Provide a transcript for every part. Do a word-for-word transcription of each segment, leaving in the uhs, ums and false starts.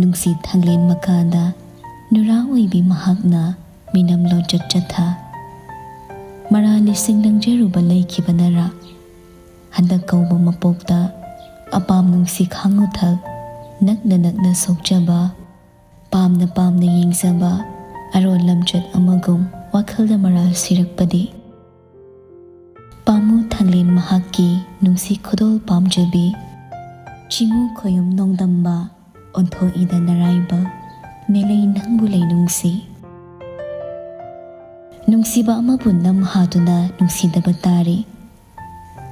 ꯅꯨꯡꯁꯤ ꯊꯥꯡꯂꯦꯟ ꯃꯀꯥꯗ ꯅꯨꯔꯥ ꯑꯣꯏꯕꯤ ꯃꯍꯥꯛꯅ ꯃꯤꯅꯝ ꯂꯣꯟꯆꯠ ꯆꯠꯊ꯫ ꯃꯔꯥ ꯂꯤꯁꯤꯡ ꯂꯪꯖꯔꯨꯕ ꯂꯩꯈꯤꯕꯅꯔꯥ, ꯍꯟꯗꯛ ꯀꯧꯕ ꯃꯄꯣꯛꯇ ꯑꯄꯥꯝ ꯅꯨꯡꯁꯤ ꯈꯥꯡꯉꯨꯊꯛ ꯅꯛꯅ ꯅꯛꯅ ꯁꯣꯛꯆꯕ, ꯄꯥꯝꯅ ꯄꯥꯝꯅ ꯌꯦꯡꯖꯕ ꯑꯔꯣꯟ ꯂꯝꯆꯠ ꯑꯃꯒꯨꯝ ꯋꯥꯈꯜꯗ ꯃꯔꯥꯜ ꯁꯤꯔꯛꯄꯗꯤ꯫ ꯄꯥꯝꯃꯨ ꯊꯥꯡꯂꯦꯟ ꯃꯍꯥꯛꯀꯤ ꯅꯨꯡꯁꯤ ꯈꯨꯗꯣꯜ ꯄꯥꯝꯖꯕꯤ, ꯆꯤꯡꯉꯨ ꯈꯣꯌꯨꯝ ꯅꯣꯡꯗꯝꯕ ꯑꯣꯟꯊꯣꯛꯏꯗ ꯅꯔꯥꯏꯕꯛ, ꯃꯦꯂꯩ ꯅꯪꯕꯨ ꯂꯩ ꯅꯨꯡꯁꯤ꯫ ꯅꯨꯡꯁꯤꯕ ꯑꯃꯕꯨ ꯅꯝ ꯍꯥꯗꯨꯅ ꯅꯨꯡꯁꯤꯗꯕ ꯇꯥꯔꯤ꯫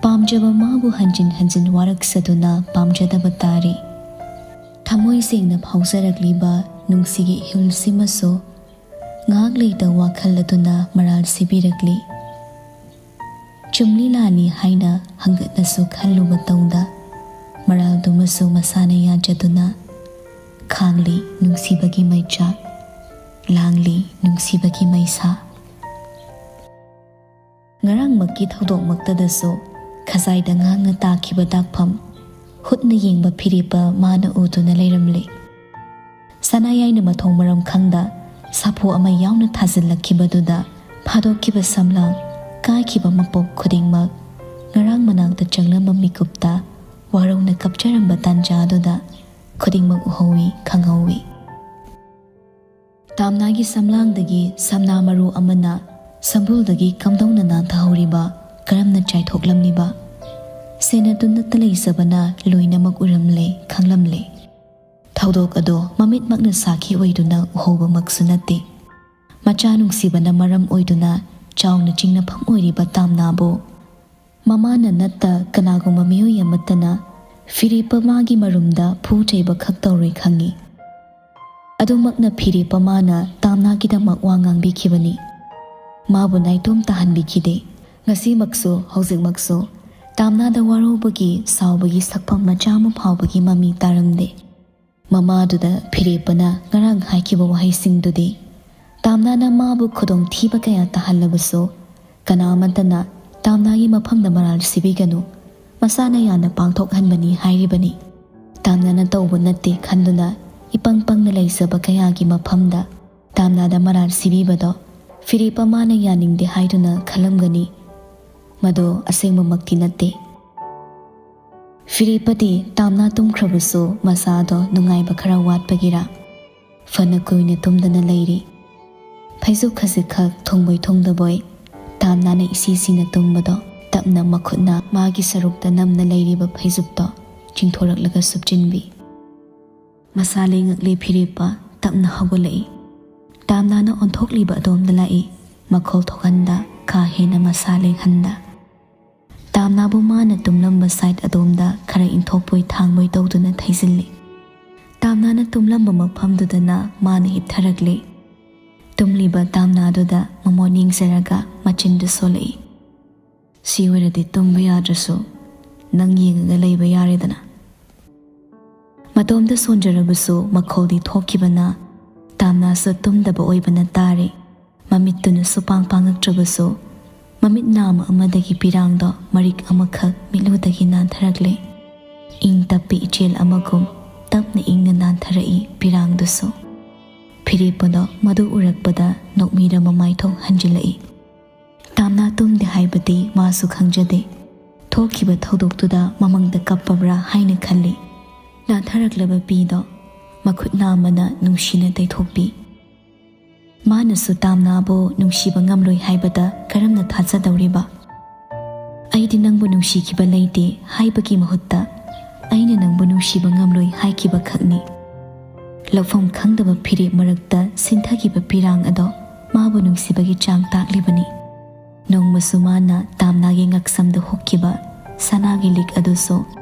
ꯄꯥꯝꯖꯕ ꯃꯥꯕꯨ ꯍꯟꯖꯤꯟ ꯍꯟꯖꯤꯟ ꯋꯥꯔꯛꯆꯗꯨꯅ ꯄꯥꯝꯖꯗꯕ ꯇꯥꯔꯤ꯫ ꯊꯃꯣꯏ ꯁꯦꯡꯅ ꯐꯥꯎꯖꯔꯛꯂꯤꯕ ꯅꯨꯡꯁꯤꯒꯤ ꯏꯍꯨꯜꯁꯤꯃꯁꯨ ꯉꯥꯏꯍꯥꯛ ꯂꯩꯇ ꯋꯥꯈꯜ ꯑꯗꯨꯅ ꯃꯔꯥꯜ ꯁꯤꯕꯤꯔꯛꯂꯤ꯫ ꯆꯨꯝꯂꯤ ꯂꯥꯜꯂꯤ ꯍꯥꯏꯅ ꯍꯪꯒꯠꯅꯁꯨ ꯈꯜꯂꯨꯕ ꯇꯧꯗ, ꯃꯔꯥꯜꯗꯨꯃꯁꯨ ꯃꯁꯥꯅ ꯌꯥꯖꯗꯨꯅ ꯈꯥꯡꯂꯤ ꯅꯨꯡꯁꯤꯕꯒꯤ ꯃꯩꯆꯥꯛ, ꯂꯥꯡꯂꯤ ꯅꯨꯡꯁꯤꯕꯒꯤ ꯃꯩꯁꯥ꯫ ꯉꯔꯥꯡꯃꯛꯀꯤ ꯊꯧꯗꯣꯛꯃꯛꯇꯗꯁꯨ ꯈꯖꯥꯏꯗ ꯉꯥꯡꯅ ꯇꯥꯈꯤꯕ ꯗꯥꯛꯐꯝ, ꯍꯨꯠꯅ ꯌꯦꯡꯕ ꯐꯤꯔꯦꯞꯄ ꯃꯥꯅ ꯎꯗꯨꯅ ꯂꯩꯔꯝꯂꯦ꯫ ꯁꯅꯥꯌꯥꯏꯅ ꯃꯊꯣꯡ ꯃꯔꯝ ꯈꯪꯗ ꯁꯥꯐꯨ ꯑꯃ ꯌꯥꯎꯅ ꯊꯥꯖꯤꯜꯂꯛꯈꯤꯕꯗꯨꯗ ꯐꯥꯗꯣꯛꯈꯤꯕ ꯁꯝꯂꯥꯡ, ꯀꯥꯏꯈꯤꯕ ꯃꯄꯣꯛ ꯈꯨꯗꯤꯡꯃꯛ ꯉꯔꯥꯡ ꯃꯅꯥꯛꯇ ꯆꯪꯂꯝꯕ ꯃꯤꯀꯨꯞꯇ ꯋꯥꯔꯧꯅ ꯀꯞꯆꯔꯝꯕ ꯇꯥꯟꯖꯥꯗꯨꯗ ꯈꯨꯗꯤꯡꯃꯛ ꯎꯍꯧꯏ, ꯈꯪꯍꯧꯏ꯫ ꯇꯥꯝꯅꯥꯒꯤ ꯁꯝꯂꯥꯡꯗꯒꯤ ꯁꯝꯅꯥ ꯃꯔꯨ ꯑꯃꯅ ꯁꯝꯕꯨꯜꯗꯒꯤ ꯀꯝꯗꯧꯅ ꯅꯥꯟꯊꯍꯧꯔꯤꯕ, ꯀꯔꯝꯅ ꯆꯥꯏꯊꯣꯛꯂꯝꯂꯤꯕ? ꯁꯦꯟꯅꯗꯨꯅꯇ ꯂꯩꯖꯕꯅ ꯂꯣꯏꯅꯃꯛ ꯎꯔꯝꯂꯦ, ꯈꯪꯂꯝꯂꯦ꯫ ꯊꯧꯗꯣꯛ ꯑꯗꯣ ꯃꯃꯤꯠꯃꯛꯅ ꯁꯥꯈꯤ ꯑꯣꯏꯗꯨꯅ ꯎꯍꯧꯕꯃꯛꯁꯨ ꯅꯠꯇꯦ꯫ ꯃꯆꯥ ꯅꯨꯡꯁꯤꯕꯅ ꯃꯔꯝ ꯑꯣꯏꯗꯨꯅ ꯆꯥꯎꯅ ꯆꯤꯡꯅꯐꯝ ꯑꯣꯏꯔꯤꯕ ꯇꯥꯝꯅꯥꯕꯨ ꯃꯃꯥꯅ ꯅꯠꯇ ꯀꯅꯥꯒꯨꯝꯕ ꯃꯤꯑꯣꯏ ꯑꯃꯠꯇꯅ ꯐꯤꯔꯦꯞꯄ ꯃꯥꯒꯤ ꯃꯔꯨꯝꯗ ꯐꯨ ꯆꯩꯕ ꯈꯛ ꯇꯧꯔꯣꯏ ꯈꯪꯏ꯫ ꯑꯗꯨꯃꯛꯅ ꯐꯤꯔꯦꯞꯄ ꯃꯥꯅ ꯇꯥꯝꯅꯥꯒꯤꯗꯃꯛ ꯋꯥ ꯉꯥꯡꯕꯤꯈꯤꯕꯅꯤ꯫ ꯃꯥꯕꯨ ꯅꯥꯏꯇꯣꯝ ꯇꯥꯍꯟꯕꯤꯈꯤꯗꯦ꯫ ꯉꯁꯤꯃꯛꯁꯨ, ꯍꯧꯖꯤꯛꯃꯛꯁꯨ ꯇꯥꯝꯅꯥꯗ ꯋꯥꯔꯧꯕꯒꯤ, ꯁꯥꯎꯕꯒꯤ ꯁꯛꯐꯝ ꯃꯆꯥ ꯑꯃ ꯐꯥꯎꯕꯒꯤ ꯃꯃꯤ ꯇꯥꯔꯝꯗꯦ꯫ ꯃꯃꯥꯗꯨꯗ ꯐꯤꯔꯦꯞꯄꯅ ꯉꯔꯥꯡ ꯍꯥꯏꯈꯤꯕ ꯋꯥꯍꯩꯁꯤꯡꯗꯨꯗꯤ ꯇꯥꯝꯅꯥꯅ ꯃꯥꯕꯨ ꯈꯨꯗꯣꯡꯊꯤꯕ ꯀꯌꯥ ꯇꯥꯍꯜꯂꯕꯁꯨ, ꯀꯅꯥ ꯑꯃꯠꯇꯅ ꯇꯥꯝꯅꯥꯒꯤ ꯃꯐꯝꯗ ꯃꯔꯥꯜ ꯁꯤꯕꯤꯒꯅꯨ, ꯃꯁꯥꯅ ꯌꯥꯅ ꯄꯥꯡꯊꯣꯛꯍꯟꯕꯅꯤ ꯍꯥꯏꯔꯤꯕꯅꯤ꯫ ꯇꯥꯝꯅꯥꯅ ꯇꯧꯕ ꯅꯠꯇꯦ ꯈꯟꯗꯨꯅ ꯏꯄꯪ ꯄꯪꯅ ꯂꯩꯖꯕ ꯀꯌꯥꯒꯤ ꯃꯐꯝꯗ ꯇꯥꯝꯅꯥꯗ ꯃꯔꯥꯜ ꯁꯤꯕꯤꯕꯗꯣ ꯐꯤꯔꯦꯞꯄ ꯃꯥꯅ ꯌꯥꯅꯤꯡꯗꯦ ꯍꯥꯏꯗꯨꯅ ꯈꯜꯂꯝꯒꯅꯤ꯫ ꯃꯗꯣ ꯑꯁꯦꯡꯕꯃꯛꯇꯤ ꯅꯠꯇꯦ꯫ ꯐꯤꯔꯦꯞꯄꯗꯤ ꯇꯥꯝꯅꯥ ꯇꯨꯝꯈ꯭ꯔꯕꯁꯨ ꯃꯁꯥꯗꯣ ꯅꯨꯡꯉꯥꯏꯕ ꯈꯔ ꯋꯥꯠꯄꯒꯤꯔ ꯐꯅ ꯀꯨꯏꯅ ꯇꯨꯝꯗꯅ ꯂꯩꯔꯤ꯫ ꯐꯩꯖꯨꯞ ꯈꯖꯤꯛꯈꯛ ꯊꯣꯡꯕꯣꯏ ꯊꯣꯡꯗꯕꯣꯏ ꯇꯥꯝꯅꯥꯅ ꯏꯁꯤ ꯁꯤꯅ ꯇꯨꯝꯕꯗꯣ ꯇꯞꯅ ꯃꯈꯨꯠꯅ ꯃꯥꯒꯤ ꯁꯔꯨꯛꯇ ꯅꯝꯅ ꯂꯩꯔꯤꯕ ꯐꯩꯖꯨꯞꯇꯣ ꯆꯤꯡꯊꯣꯔꯛꯂꯒ ꯁꯨꯞꯆꯤꯟꯕꯤ꯫ ꯃꯁꯥ ꯂꯦꯡꯉꯛꯂꯦ ꯐꯤꯔꯦꯞꯄ ꯇꯞꯅ ꯍꯧꯒꯠꯂꯛꯏ꯫ ꯇꯥꯝꯅꯥꯅ ꯑꯣꯟꯊꯣꯛꯂꯤꯕ ꯑꯗꯣꯝꯗ ꯂꯥꯛꯏ, ꯃꯈꯣꯜ ꯊꯣꯛꯍꯟꯗ, ꯀꯥ ꯍꯦꯟꯅ ꯃꯁꯥ ꯂꯦꯡꯍꯟꯗ꯫ ꯇꯥꯝꯅꯥꯕꯨ ꯃꯥꯅ ꯇꯨꯝꯂꯝꯕ ꯁꯥꯏꯠ ꯑꯗꯣꯝꯗ ꯈꯔ ꯏꯟꯊꯣꯛꯄꯣꯏ ꯊꯥꯡꯕꯣꯏ ꯇꯧꯗꯨꯅ ꯊꯩꯖꯤꯜꯂꯤ꯫ ꯇꯥꯝꯅꯥꯅ ꯇꯨꯝꯂꯝꯕ ꯃꯐꯝꯗꯨꯗꯅ ꯃꯥꯅ ꯍꯤꯞꯊꯔꯛꯂꯤ꯫ ꯇꯨꯝꯂꯤꯕ ꯇꯥꯝꯅꯥꯗꯨꯗ ꯃꯃꯣꯟ ꯌꯦꯡꯖꯔꯒ ꯃꯆꯤꯟꯗꯨ ꯁꯣꯜꯂꯛꯏ꯫ "ꯁꯤ ꯑꯣꯏꯔꯗꯤ ꯇꯨꯝꯕ ꯌꯥꯗ꯭ꯔꯁꯨ ꯅꯪ ꯌꯦꯡꯉꯒ ꯂꯩꯕ ꯌꯥꯔꯦꯗꯅ?" ꯃꯇꯣꯝꯇ ꯁꯣꯟꯖꯔꯕꯁꯨ ꯃꯈꯣꯜꯗꯤ ꯊꯣꯛꯈꯤꯕꯅ ꯇꯥꯝꯅꯥꯁꯨ ꯇꯨꯝꯗꯕ ꯑꯣꯏꯕꯅ ꯇꯥꯔꯦ꯫ ꯃꯃꯤꯠꯇꯨꯅꯁꯨ ꯄꯥꯡ ꯄꯥꯡꯉꯛꯇ꯭ꯔꯕꯁꯨ ꯃꯃꯤꯠ ꯅꯥꯝꯃ ꯑꯃꯗꯒꯤ ꯄꯤꯔꯥꯡꯗꯣ ꯃꯔꯤꯛ ꯑꯃꯈꯛ ꯃꯤꯠꯂꯨꯗꯒꯤ ꯅꯥꯟꯊꯔꯛꯂꯦ꯫ ꯏꯪ ꯇꯞꯄꯤ ꯏꯆꯦꯜ ꯑꯃꯒꯨꯝ ꯇꯞꯅ ꯏꯪꯅ ꯅꯥꯟꯊꯔꯛꯏ ꯄꯤꯔꯥꯡꯗꯨꯁꯨ꯫ ꯐꯤꯔꯦꯞꯄꯗꯣ ꯃꯗꯨ ꯎꯔꯛꯄꯗ ꯅꯣꯛꯃꯤꯔ ꯃꯃꯥꯏꯊꯣꯡ ꯍꯟꯖꯤꯜꯂꯛꯏ꯫ ꯇꯥꯝꯅꯥ ꯇꯨꯝꯗꯦ ꯍꯥꯏꯕꯗꯤ ꯃꯥꯁꯨ ꯈꯪꯖꯗꯦ꯫ ꯊꯣꯛꯈꯤꯕ ꯊꯧꯗꯣꯛꯇꯨꯗ ꯃꯃꯪꯗ ꯀꯞꯄꯕ꯭ꯔꯥ ꯍꯥꯏꯅ ꯈꯜꯂꯤ꯫ ꯅꯥꯟꯊꯔꯛꯂꯕ ꯄꯤꯗꯣ ꯃꯈꯨꯠ ꯅꯥꯝꯃꯅ ꯅꯨꯡꯁꯤꯅ ꯇꯩꯊꯣꯛꯄꯤ꯫ ꯃꯥꯅꯁꯨ ꯇꯥꯝꯅꯥꯕꯨ ꯅꯨꯡꯁꯤꯕ ꯉꯝꯂꯣꯏ ꯍꯥꯏꯕꯗ ꯀꯔꯝꯅ ꯊꯥꯖꯗꯧꯔꯤꯕ? "ꯑꯩꯗꯤ ꯅꯪꯕꯨ ꯅꯨꯡꯁꯤꯈꯤꯕ ꯂꯩꯇꯦ" ꯍꯥꯏꯕꯒꯤ ꯃꯍꯨꯠꯇ "ꯑꯩꯅ ꯅꯪꯕꯨ ꯅꯨꯡꯁꯤꯕ ꯉꯝꯂꯣꯏ" ꯍꯥꯏꯈꯤꯕ ꯈꯛꯅꯤ꯫ ꯂꯧꯐꯝ ꯈꯪꯗꯕ ꯐꯤꯔꯦꯞ ꯃꯔꯛꯇ ꯁꯤꯟꯊꯈꯤꯕ ꯄꯤꯔꯥꯡ ꯑꯗꯣ ꯃꯥꯕꯨ ꯅꯨꯡꯁꯤꯕꯒꯤ ꯆꯥꯡ ꯇꯥꯛꯂꯤꯕꯅꯤ꯫ ꯅꯣꯡꯃꯁꯨ ꯃꯥꯅ ꯇꯥꯝꯅꯥꯒꯤ ꯉꯛꯁꯝꯗ ꯍꯨꯛꯈꯤꯕ ꯁꯅꯥꯒꯤ ꯂꯤꯛ ꯑꯗꯨꯁꯨ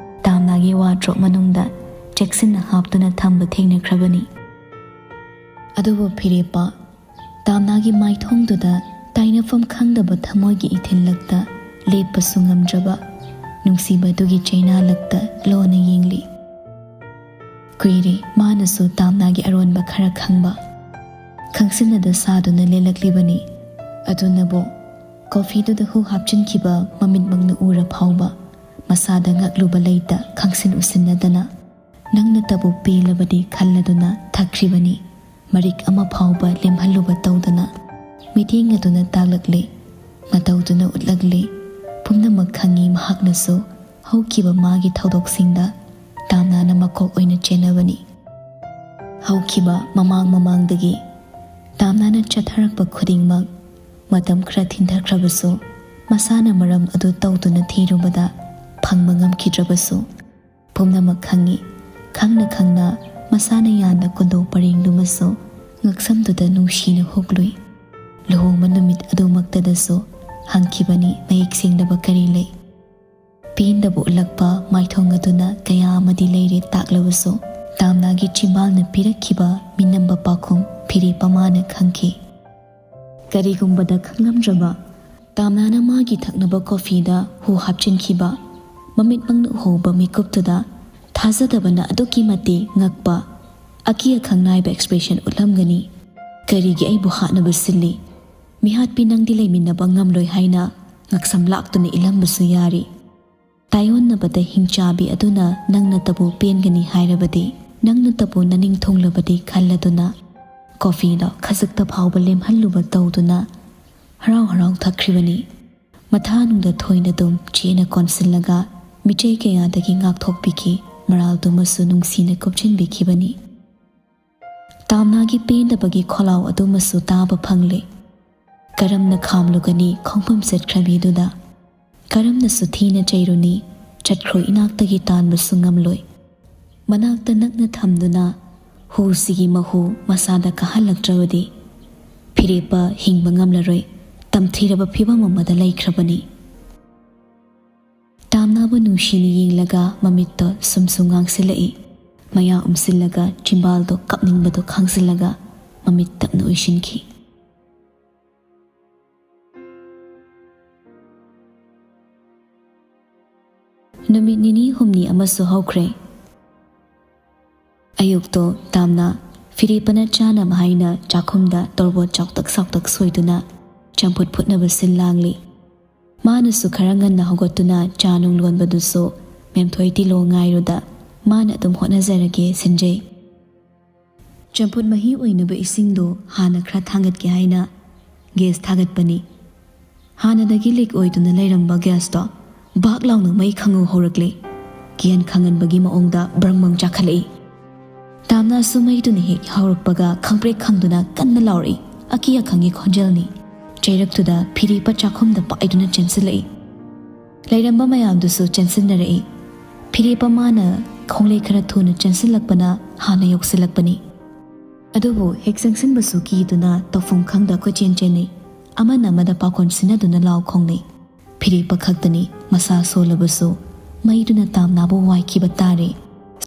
ꯇꯥꯝꯅꯥꯒꯤ ꯋꯥꯗ꯭ꯔꯣꯞ ꯃꯅꯨꯡꯗ ꯆꯦꯛꯁꯤꯟꯅ ꯍꯥꯞꯇꯨꯅ ꯊꯝꯕ ꯊꯦꯡꯅꯈ꯭ꯔꯕꯅꯤ꯫ ꯑꯗꯨꯕꯨ ꯐꯤꯔꯦꯞꯄ ꯇꯥꯝꯅꯥꯒꯤ ꯃꯥꯏꯊꯣꯡꯗꯨꯗ ꯇꯥꯏꯅꯐꯝ ꯈꯪꯗꯕ ꯊꯃꯣꯏꯒꯤ ꯏꯊꯤꯜꯂꯛꯇ ꯂꯦꯞꯄꯁꯨ ꯉꯝꯗ꯭ꯔꯕ ꯅꯨꯡꯁꯤꯕꯗꯨꯒꯤ ꯆꯩꯅꯥꯂꯛꯇ ꯂꯣꯟꯅ ꯌꯦꯡꯂꯤ꯫ ꯀꯨꯏꯔꯦ ꯃꯥꯅꯁꯨ ꯇꯥꯝꯅꯥꯒꯤ ꯑꯔꯣꯟꯕ ꯈꯔ ꯈꯪꯕ꯫ ꯈꯪꯁꯤꯟꯅꯗ ꯁꯥꯗꯨꯅ ꯂꯦꯜꯂꯛꯂꯤꯕꯅꯤ꯫ ꯑꯗꯨꯅꯕꯨ ꯀꯣꯐꯤꯗꯨꯗ ꯍꯨ ꯍꯥꯞꯆꯤꯟꯈꯤꯕ ꯃꯃꯤꯠꯃꯛꯅ ꯎꯔ ꯐꯥꯎꯕ ꯃꯁꯥꯗ ꯉꯛꯂꯨꯕ ꯂꯩꯇ ꯈꯪꯁꯤꯟ ꯎꯁꯤꯟꯅꯗꯅ ꯅꯪꯅꯇꯕꯨ ꯄꯦꯜꯂꯕꯗꯤ ꯈꯜꯂꯗꯨꯅ ꯊꯛꯈ꯭ꯔꯤꯕꯅꯤ꯫ ꯃꯔꯤꯛ ꯑꯃ ꯐꯥꯎꯕ ꯂꯦꯝꯍꯜꯂꯨꯕ ꯇꯧꯗꯅ ꯃꯤꯠꯌꯦꯡ ꯑꯗꯨꯅ ꯇꯥꯛꯂꯛꯂꯦ, ꯃꯇꯧꯗꯨꯅ ꯎꯠꯂꯛꯂꯦ꯫ ꯄꯨꯝꯅꯃꯛ ꯈꯪꯉꯤ ꯃꯍꯥꯛꯅꯁꯨ ꯍꯧꯈꯤꯕ ꯃꯥꯒꯤ ꯊꯧꯗꯣꯛꯁꯤꯡꯗ ꯇꯥꯝꯅꯥꯅ ꯃꯀꯣꯛ ꯑꯣꯏꯅ ꯆꯦꯟꯅꯕꯅꯤ꯫ ꯍꯧꯈꯤꯕ ꯃꯃꯥꯡ ꯃꯃꯥꯡꯗꯒꯤ ꯇꯥꯝꯅꯥꯅ ꯆꯠꯊꯔꯛꯄ ꯈꯨꯗꯤꯡꯃꯛ ꯃꯇꯝ ꯈꯔ ꯊꯤꯟꯊꯈ꯭ꯔꯕꯁꯨ, ꯃꯁꯥꯅ ꯃꯔꯝ ꯑꯗꯨ ꯇꯧꯗꯨꯅ ꯊꯤꯔꯨꯕꯗ ꯐꯪꯕ ꯉꯝꯈꯤꯗ꯭ꯔꯕꯁꯨ, ꯄꯨꯝꯅꯃꯛ ꯈꯪꯉꯤ꯫ ꯈꯪꯅ ꯈꯪꯅ ꯃꯁꯥꯅ ꯌꯥꯟꯕ ꯀꯨꯟꯗꯣ ꯄꯔꯦꯡꯗꯨꯃꯁꯨ ꯉꯛꯁꯝꯗꯨꯗ ꯅꯨꯡꯁꯤꯅ ꯍꯨꯛꯂꯨꯏ꯫ ꯂꯨꯍꯣꯡꯕ ꯅꯨꯃꯤꯠ ꯑꯗꯨꯃꯛꯇꯗꯁꯨ ꯍꯪꯈꯤꯕꯅꯤ ꯃꯌꯦꯛ ꯁꯦꯡꯗꯕ ꯀꯔꯤ ꯂꯩ꯫ ꯄꯦꯟꯗꯕ ꯎꯠꯂꯛꯄ ꯃꯥꯏꯊꯣꯡ ꯑꯗꯨꯅ ꯀꯌꯥ ꯑꯃꯗꯤ ꯂꯩꯔꯦ ꯇꯥꯛꯂꯕꯁꯨ, ꯇꯥꯝꯅꯥꯒꯤ ꯆꯤꯝꯕꯥꯜꯅ ꯄꯤꯔꯛꯈꯤꯕ ꯃꯤꯅꯝꯕ ꯄꯥꯎꯈꯨꯝ ꯐꯤꯔꯦꯞ ꯑꯃꯅ ꯈꯪꯈꯤ꯫ ꯀꯔꯤꯒꯨꯝꯕꯗ ꯈꯪꯂꯝꯗ꯭ꯔꯕ ꯇꯥꯝꯅꯥꯅ ꯃꯥꯒꯤ ꯊꯛꯅꯕ ꯀꯣꯐꯤꯗ ꯍꯨ ꯍꯥꯞꯆꯤꯟꯈꯤꯕ ꯃꯃꯤꯠꯃꯛꯅ ꯎꯍꯧꯕ ꯃꯤꯀꯨꯞꯇꯨꯗ ꯊꯥꯖꯗꯕꯅ ꯑꯗꯨꯛꯀꯤ ꯃꯇꯤꯛ ꯉꯛꯄ, ꯑꯀꯤ ꯑꯈꯪ ꯅꯥꯏꯕ ꯑꯦꯛꯁꯄ꯭ꯔꯦꯁꯟ ꯎꯠꯂꯝꯒꯅꯤ꯫ "ꯀꯔꯤꯒꯤ ꯑꯩꯕꯨ ꯍꯥꯠꯅꯕ ꯁꯤꯜꯂꯤ? ꯃꯤꯍꯥꯠꯄꯤ ꯅꯪꯗꯤ ꯂꯩꯃꯤꯟꯅꯕ ꯉꯝꯂꯣꯏ" ꯍꯥꯏꯅ ꯉꯛꯁꯝ ꯂꯥꯛꯇꯨꯅ ꯏꯜꯂꯝꯕꯁꯨ ꯌꯥꯔꯤ꯫ ꯇꯥꯏꯑꯣꯟꯅꯕꯗ ꯍꯤꯡꯆꯥꯕꯤ ꯑꯗꯨꯅ ꯅꯪꯅꯇꯕꯨ ꯄꯦꯟꯒꯅꯤ ꯍꯥꯏꯔꯕꯗꯤ, ꯅꯪꯅꯇꯕꯨ ꯅꯅꯤꯡ ꯊꯨꯡꯂꯕꯗꯤ ꯈꯜꯂꯗꯨꯅ ꯀꯣꯐꯤꯗꯣ ꯈꯖꯤꯛꯇ ꯐꯥꯎꯕ ꯂꯦꯝꯍꯜꯂꯨꯕ ꯇꯧꯗꯨꯅ ꯍꯔꯥꯎ ꯍꯔꯥꯎ ꯊꯛꯈ꯭ꯔꯤꯕꯅꯤ꯫ ꯃꯊꯥꯅꯨꯡꯗ ꯊꯣꯏꯅꯗꯨꯝ ꯆꯦꯅ ꯀꯣꯟꯁꯤꯜꯂꯒ ꯃꯤꯆꯩ ꯀꯌꯥꯗꯒꯤ ꯉꯥꯛꯊꯣꯛꯄꯤꯈꯤ꯫ ꯃꯔꯥꯜꯗꯨꯃꯁꯨ ꯅꯨꯡꯁꯤꯅ ꯀꯨꯞꯁꯤꯟꯕꯤꯈꯤꯕꯅꯤ꯫ ꯇꯥꯝꯅꯥꯒꯤ ꯄꯦꯟꯗꯕꯒꯤ ꯈꯣꯜꯂꯥꯎ ꯑꯗꯨꯃꯁꯨ ꯇꯥꯕ ꯐꯪꯂꯦ꯫ ꯀꯔꯝꯅ ꯈꯥꯝꯂꯨꯒꯅꯤ ꯈꯣꯡꯐꯝ ꯆꯠꯈ꯭ꯔꯕꯤꯗꯨꯗ? ꯀꯔꯝꯅꯁꯨ ꯊꯤꯅ ꯆꯩꯔꯨꯅꯤ? ꯆꯠꯈ꯭ꯔꯣ, ꯏꯅꯥꯛꯇꯒꯤ ꯇꯥꯟꯕꯁꯨ ꯉꯝꯂꯣꯏ꯫ ꯃꯅꯥꯛꯇ ꯅꯛꯅ ꯊꯝꯗꯨꯅ ꯍꯨꯁꯤꯒꯤ ꯃꯍꯨ ꯃꯁꯥꯗ ꯀꯥꯍꯜꯂꯛꯇ꯭ꯔꯕꯗꯤ ꯐꯤꯔꯦꯞꯄ ꯍꯤꯡꯕ ꯉꯝꯂꯔꯣꯏ꯫ ꯇꯝꯊꯤꯔꯕ ꯐꯤꯕꯝ ꯑꯃꯗ ꯂꯩꯈ꯭ꯔꯕꯅꯤ꯫ ꯇꯥꯝꯅꯥꯕꯨ ꯅꯨꯡꯁꯤꯅ ꯌꯦꯡꯂꯒ ꯃꯃꯤꯠꯇꯣ ꯁꯨꯝ ꯁꯨꯝ ꯉꯥꯡꯁꯤꯜꯂꯛꯏ꯫ ꯃꯌꯥ ꯎꯝꯁꯤꯜꯂꯒ ꯆꯤꯝꯕꯥꯜꯗꯣ ꯀꯞꯅꯤꯡꯕꯗꯣ ꯈꯥꯡꯖꯤꯜꯂꯒ ꯃꯃꯤꯠ ꯇꯞꯅ ꯎꯏꯁꯤꯟꯈꯤ꯫ ꯅꯨꯃꯤꯠ ꯅꯤꯅꯤ ꯍꯨꯝꯅꯤ ꯑꯃꯁꯨ ꯍꯧꯈ꯭ꯔꯦ꯫ ꯑꯌꯨꯛꯇꯣ ꯇꯥꯝꯅ ꯐꯤꯔꯦꯞꯄꯅ ꯆꯥꯅꯕ ꯍꯥꯏꯅ ꯆꯥꯛꯈꯨꯝꯗ ꯇꯣꯔꯕꯣꯠ ꯆꯥꯎꯇꯛ ꯆꯥꯎꯇꯛ ꯁꯣꯏꯗꯨꯅ ꯆꯝꯐꯨꯠ ꯐꯨꯠꯅꯕ ꯁꯤꯜ ꯂꯥꯡꯂꯤ꯫ ꯃꯥꯅꯁꯨ ꯈꯔ ꯉꯟꯅ ꯍꯧꯒꯠꯇꯨꯅ ꯆꯥ ꯅꯨꯡ ꯂꯣꯟꯕꯗꯨꯁꯨ ꯃꯦꯝꯊꯣꯏ ꯇꯤꯂꯣ ꯉꯥꯏꯔꯨꯗ ꯃꯥꯅ ꯑꯗꯨꯝ ꯍꯣꯠꯅꯖꯔꯒꯦ ꯁꯤꯟꯖꯩ꯫ ꯆꯝꯐꯨꯠ ꯃꯍꯤ ꯑꯣꯏꯅꯕ ꯏꯁꯤꯡꯗꯣ ꯍꯥꯟꯅ ꯈꯔ ꯊꯥꯡꯒꯠꯀꯦ ꯍꯥꯏꯅ ꯒꯦꯁ ꯊꯥꯒꯠꯄꯅꯤ꯫ ꯍꯥꯟꯅꯗꯒꯤ ꯂꯤꯛ ꯑꯣꯏꯗꯨꯅ ꯂꯩꯔꯝꯕ ꯒꯦꯁꯇꯣ ꯕꯥꯛ ꯂꯥꯎꯅ ꯃꯩ ꯈꯪꯉꯨ ꯍꯧꯔꯛꯂꯦ꯫ ꯀꯤꯌꯟ ꯈꯪꯍꯟꯕꯒꯤ ꯃꯑꯣꯡꯗ ꯕ꯭ꯔꯪ ꯕ꯭ꯔꯪ ꯆꯥꯈꯠꯂꯛꯏ꯫ ꯇꯥꯝꯅꯥꯁꯨ ꯃꯩꯗꯨꯅ ꯍꯦꯛ ꯍꯧꯔꯛꯄꯒ ꯈꯪꯄ꯭ꯔꯦꯛ ꯈꯪꯗꯨꯅ ꯀꯟꯅ ꯂꯥꯎꯔꯛꯏ꯫ ꯑꯀꯤ ꯑꯈꯪꯒꯤ ꯈꯣꯟꯖꯦꯜꯅꯤ꯫ ꯆꯩꯔꯛꯇꯨꯗ ꯐꯤꯔꯦꯞꯄ ꯆꯥꯛꯈꯨꯝꯗ ꯄꯥꯏꯗꯨꯅ ꯆꯦꯟꯁꯤꯜꯂꯛꯏ꯫ ꯂꯩꯔꯝꯕ ꯃꯌꯥꯝꯗꯨꯁꯨ ꯆꯦꯟꯁꯤꯟꯅꯔꯛꯏ꯫ ꯐꯤꯔꯦꯞꯄ ꯃꯥꯅ ꯈꯣꯡꯂꯩ ꯈꯔ ꯊꯨꯅ ꯆꯦꯟꯁꯤꯜꯂꯛꯄꯅ ꯍꯥꯟꯅ ꯌꯧꯁꯤꯜꯂꯛꯄꯅꯤ꯫ ꯑꯗꯨꯕꯨ ꯍꯦꯛ ꯆꯪꯁꯤꯟꯕꯁꯨ ꯀꯤꯗꯨꯅ ꯇꯧꯐꯝ ꯈꯪꯗ ꯀꯣꯏꯆꯦꯟ ꯆꯦꯟꯅꯩ꯫ ꯑꯃꯅ ꯑꯃꯗ ꯄꯥꯈꯣꯟ ꯁꯤꯟꯅꯗꯨꯅ ꯂꯥꯎ ꯈꯣꯡꯅꯩ꯫ ꯐꯤꯔꯦꯞꯄ ꯈꯛꯇꯅꯤ ꯃꯁꯥ ꯁꯣꯜꯂꯕꯁꯨ ꯃꯩꯗꯨꯅ ꯇꯥꯝꯅꯥꯕꯨ ꯋꯥꯏꯈꯤꯕ ꯇꯥꯔꯦ꯫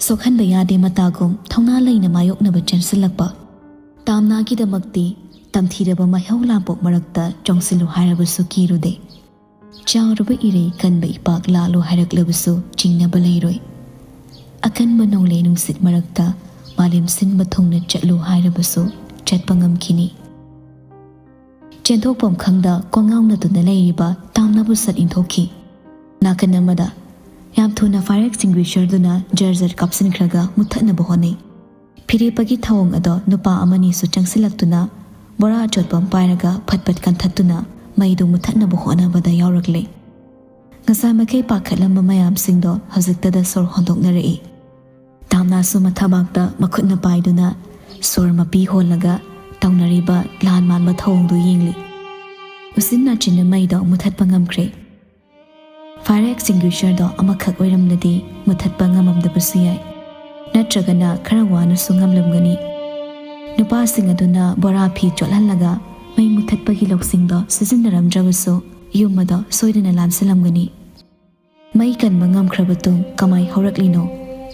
ꯁꯣꯛꯍꯟꯕ ꯌꯥꯗꯦ ꯃꯇꯥꯒꯨꯝ ꯊꯧꯅꯥ ꯂꯩꯅ ꯃꯥꯌꯣꯛꯅꯕ ꯆꯦꯟꯁꯤꯜꯂꯛꯄ꯫ ꯇꯥꯝꯅꯥꯒꯤꯗꯃꯛꯇꯤ ꯇꯝꯊꯤꯔꯕ ꯃꯩꯍꯧ ꯂꯥꯡꯄꯣꯛ ꯃꯔꯛꯇ ꯆꯣꯡꯁꯤꯜꯂꯨ ꯍꯥꯏꯔꯕꯁꯨ ꯀꯤꯔꯨꯗꯦ꯫ ꯆꯥꯎꯔꯕ ꯏꯔꯩ ꯀꯟꯕ ꯏꯄꯥꯛ ꯂꯥꯜꯂꯨ ꯍꯥꯏꯔꯛꯂꯕꯁꯨ ꯆꯤꯡꯅꯕ ꯂꯩꯔꯣꯏ꯫ ꯑꯀꯟꯕ ꯅꯣꯡꯂꯩ ꯅꯨꯡꯁꯤꯠ ꯃꯔꯛꯇ ꯃꯥꯂꯦꯝ ꯁꯤꯟꯕ ꯊꯨꯡꯅ ꯆꯠꯂꯨ ꯍꯥꯏꯔꯕꯁꯨ ꯆꯠꯄ ꯉꯝꯈꯤꯅꯤ꯫ ꯆꯦꯟꯊꯣꯛꯐꯝ ꯈꯪꯗ ꯀꯣꯡꯉꯥꯎꯅꯗꯨꯅ ꯂꯩꯔꯤꯕ ꯇꯥꯝꯅꯥꯕꯨ ꯁꯠ ꯏꯟꯊꯣꯛꯈꯤ꯫ ꯅꯥꯀꯟ ꯑꯃꯗ ꯌꯥꯝ ꯊꯨꯅ ꯐꯥꯏꯌꯔ ꯑꯦꯛꯁꯇꯤꯡꯒ꯭ꯋꯤꯁꯔꯗꯨꯅ ꯖꯔ ꯖꯔ ꯀꯥꯞꯁꯤꯟꯈ꯭ꯔꯒ ꯃꯨꯠꯊꯠꯅꯕ ꯍꯣꯠꯅꯩ꯫ ꯐꯤꯔꯦꯞꯄꯒꯤ ꯊꯧꯑꯣꯡ ꯑꯗꯣ ꯅꯨꯄꯥ ꯑꯃꯅꯤꯁꯨ ꯆꯪꯁꯤꯜꯂꯛꯇꯨꯅ ꯕꯣꯔꯥ ꯑꯆꯣꯠꯄ ꯑꯃ ꯄꯥꯏꯔꯒ ꯐꯠ ꯐꯠ ꯀꯟꯊꯠꯇꯨꯅ ꯃꯩꯗꯨ ꯃꯨꯠꯊꯠꯅꯕ ꯍꯣꯠꯅꯕꯗ ꯌꯥꯎꯔꯛꯂꯦ꯫ ꯉꯁꯥꯏ ꯃꯈꯩ ꯄꯥꯈꯠꯂꯝꯕ ꯃꯌꯥꯝꯁꯤꯡꯗꯣ ꯍꯧꯖꯤꯛꯇꯗ ꯁꯣꯔ ꯍꯣꯟꯗꯣꯛꯅꯔꯛꯏ꯫ ꯇꯥꯝꯅꯥꯁꯨ ꯃꯊꯕꯥꯛꯇ ꯃꯈꯨꯠꯅ ꯄꯥꯏꯗꯨꯅ ꯁꯣꯔ ꯃꯄꯤ ꯍꯣꯜꯂꯒ ꯇꯧꯅꯔꯤꯕ ꯂꯥꯟ ꯃꯥꯟꯕ ꯊꯧꯑꯣꯡꯗꯨ ꯌꯦꯡꯂꯤ꯫ ꯎꯆꯤꯟ ꯅꯥꯆꯤꯟꯅ ꯃꯩꯗꯣ ꯃꯨꯊꯠꯄ ꯉꯝꯈ꯭ꯔꯦ꯫ ꯐꯥꯏꯌꯔ ꯑꯦꯛꯁꯇꯤꯡꯒ꯭ꯋꯤꯁꯔꯗꯣ ꯑꯃꯈꯛ ꯑꯣꯏꯔꯝꯂꯗꯤ ꯃꯨꯊꯠꯄ ꯉꯝꯃꯝꯗꯕꯁꯨ ꯌꯥꯏ, ꯅꯠꯇ꯭ꯔꯒꯅ ꯈꯔ ꯋꯥꯅꯁꯨ ꯉꯝꯂꯝꯒꯅꯤ꯫ ꯅꯨꯄꯥꯁꯤꯡ ꯑꯗꯨꯅ ꯕꯣꯔꯥ ꯐꯤ ꯆꯣꯠꯍꯜꯂꯒ ꯃꯩ ꯃꯨꯊꯠꯄꯒꯤ ꯂꯧꯁꯤꯡꯗꯣ ꯁꯤꯖꯤꯟꯅꯔꯝꯗ꯭ꯔꯕꯁꯨ ꯌꯨꯝ ꯑꯗꯣ ꯁꯣꯏꯗꯅ ꯂꯥꯟꯁꯤꯜꯂꯝꯒꯅꯤ꯫ ꯃꯩ ꯀꯟꯕ ꯉꯝꯈ꯭ꯔꯕ ꯇꯨꯡ ꯀꯃꯥꯏ ꯍꯧꯔꯛꯂꯤꯅꯣ?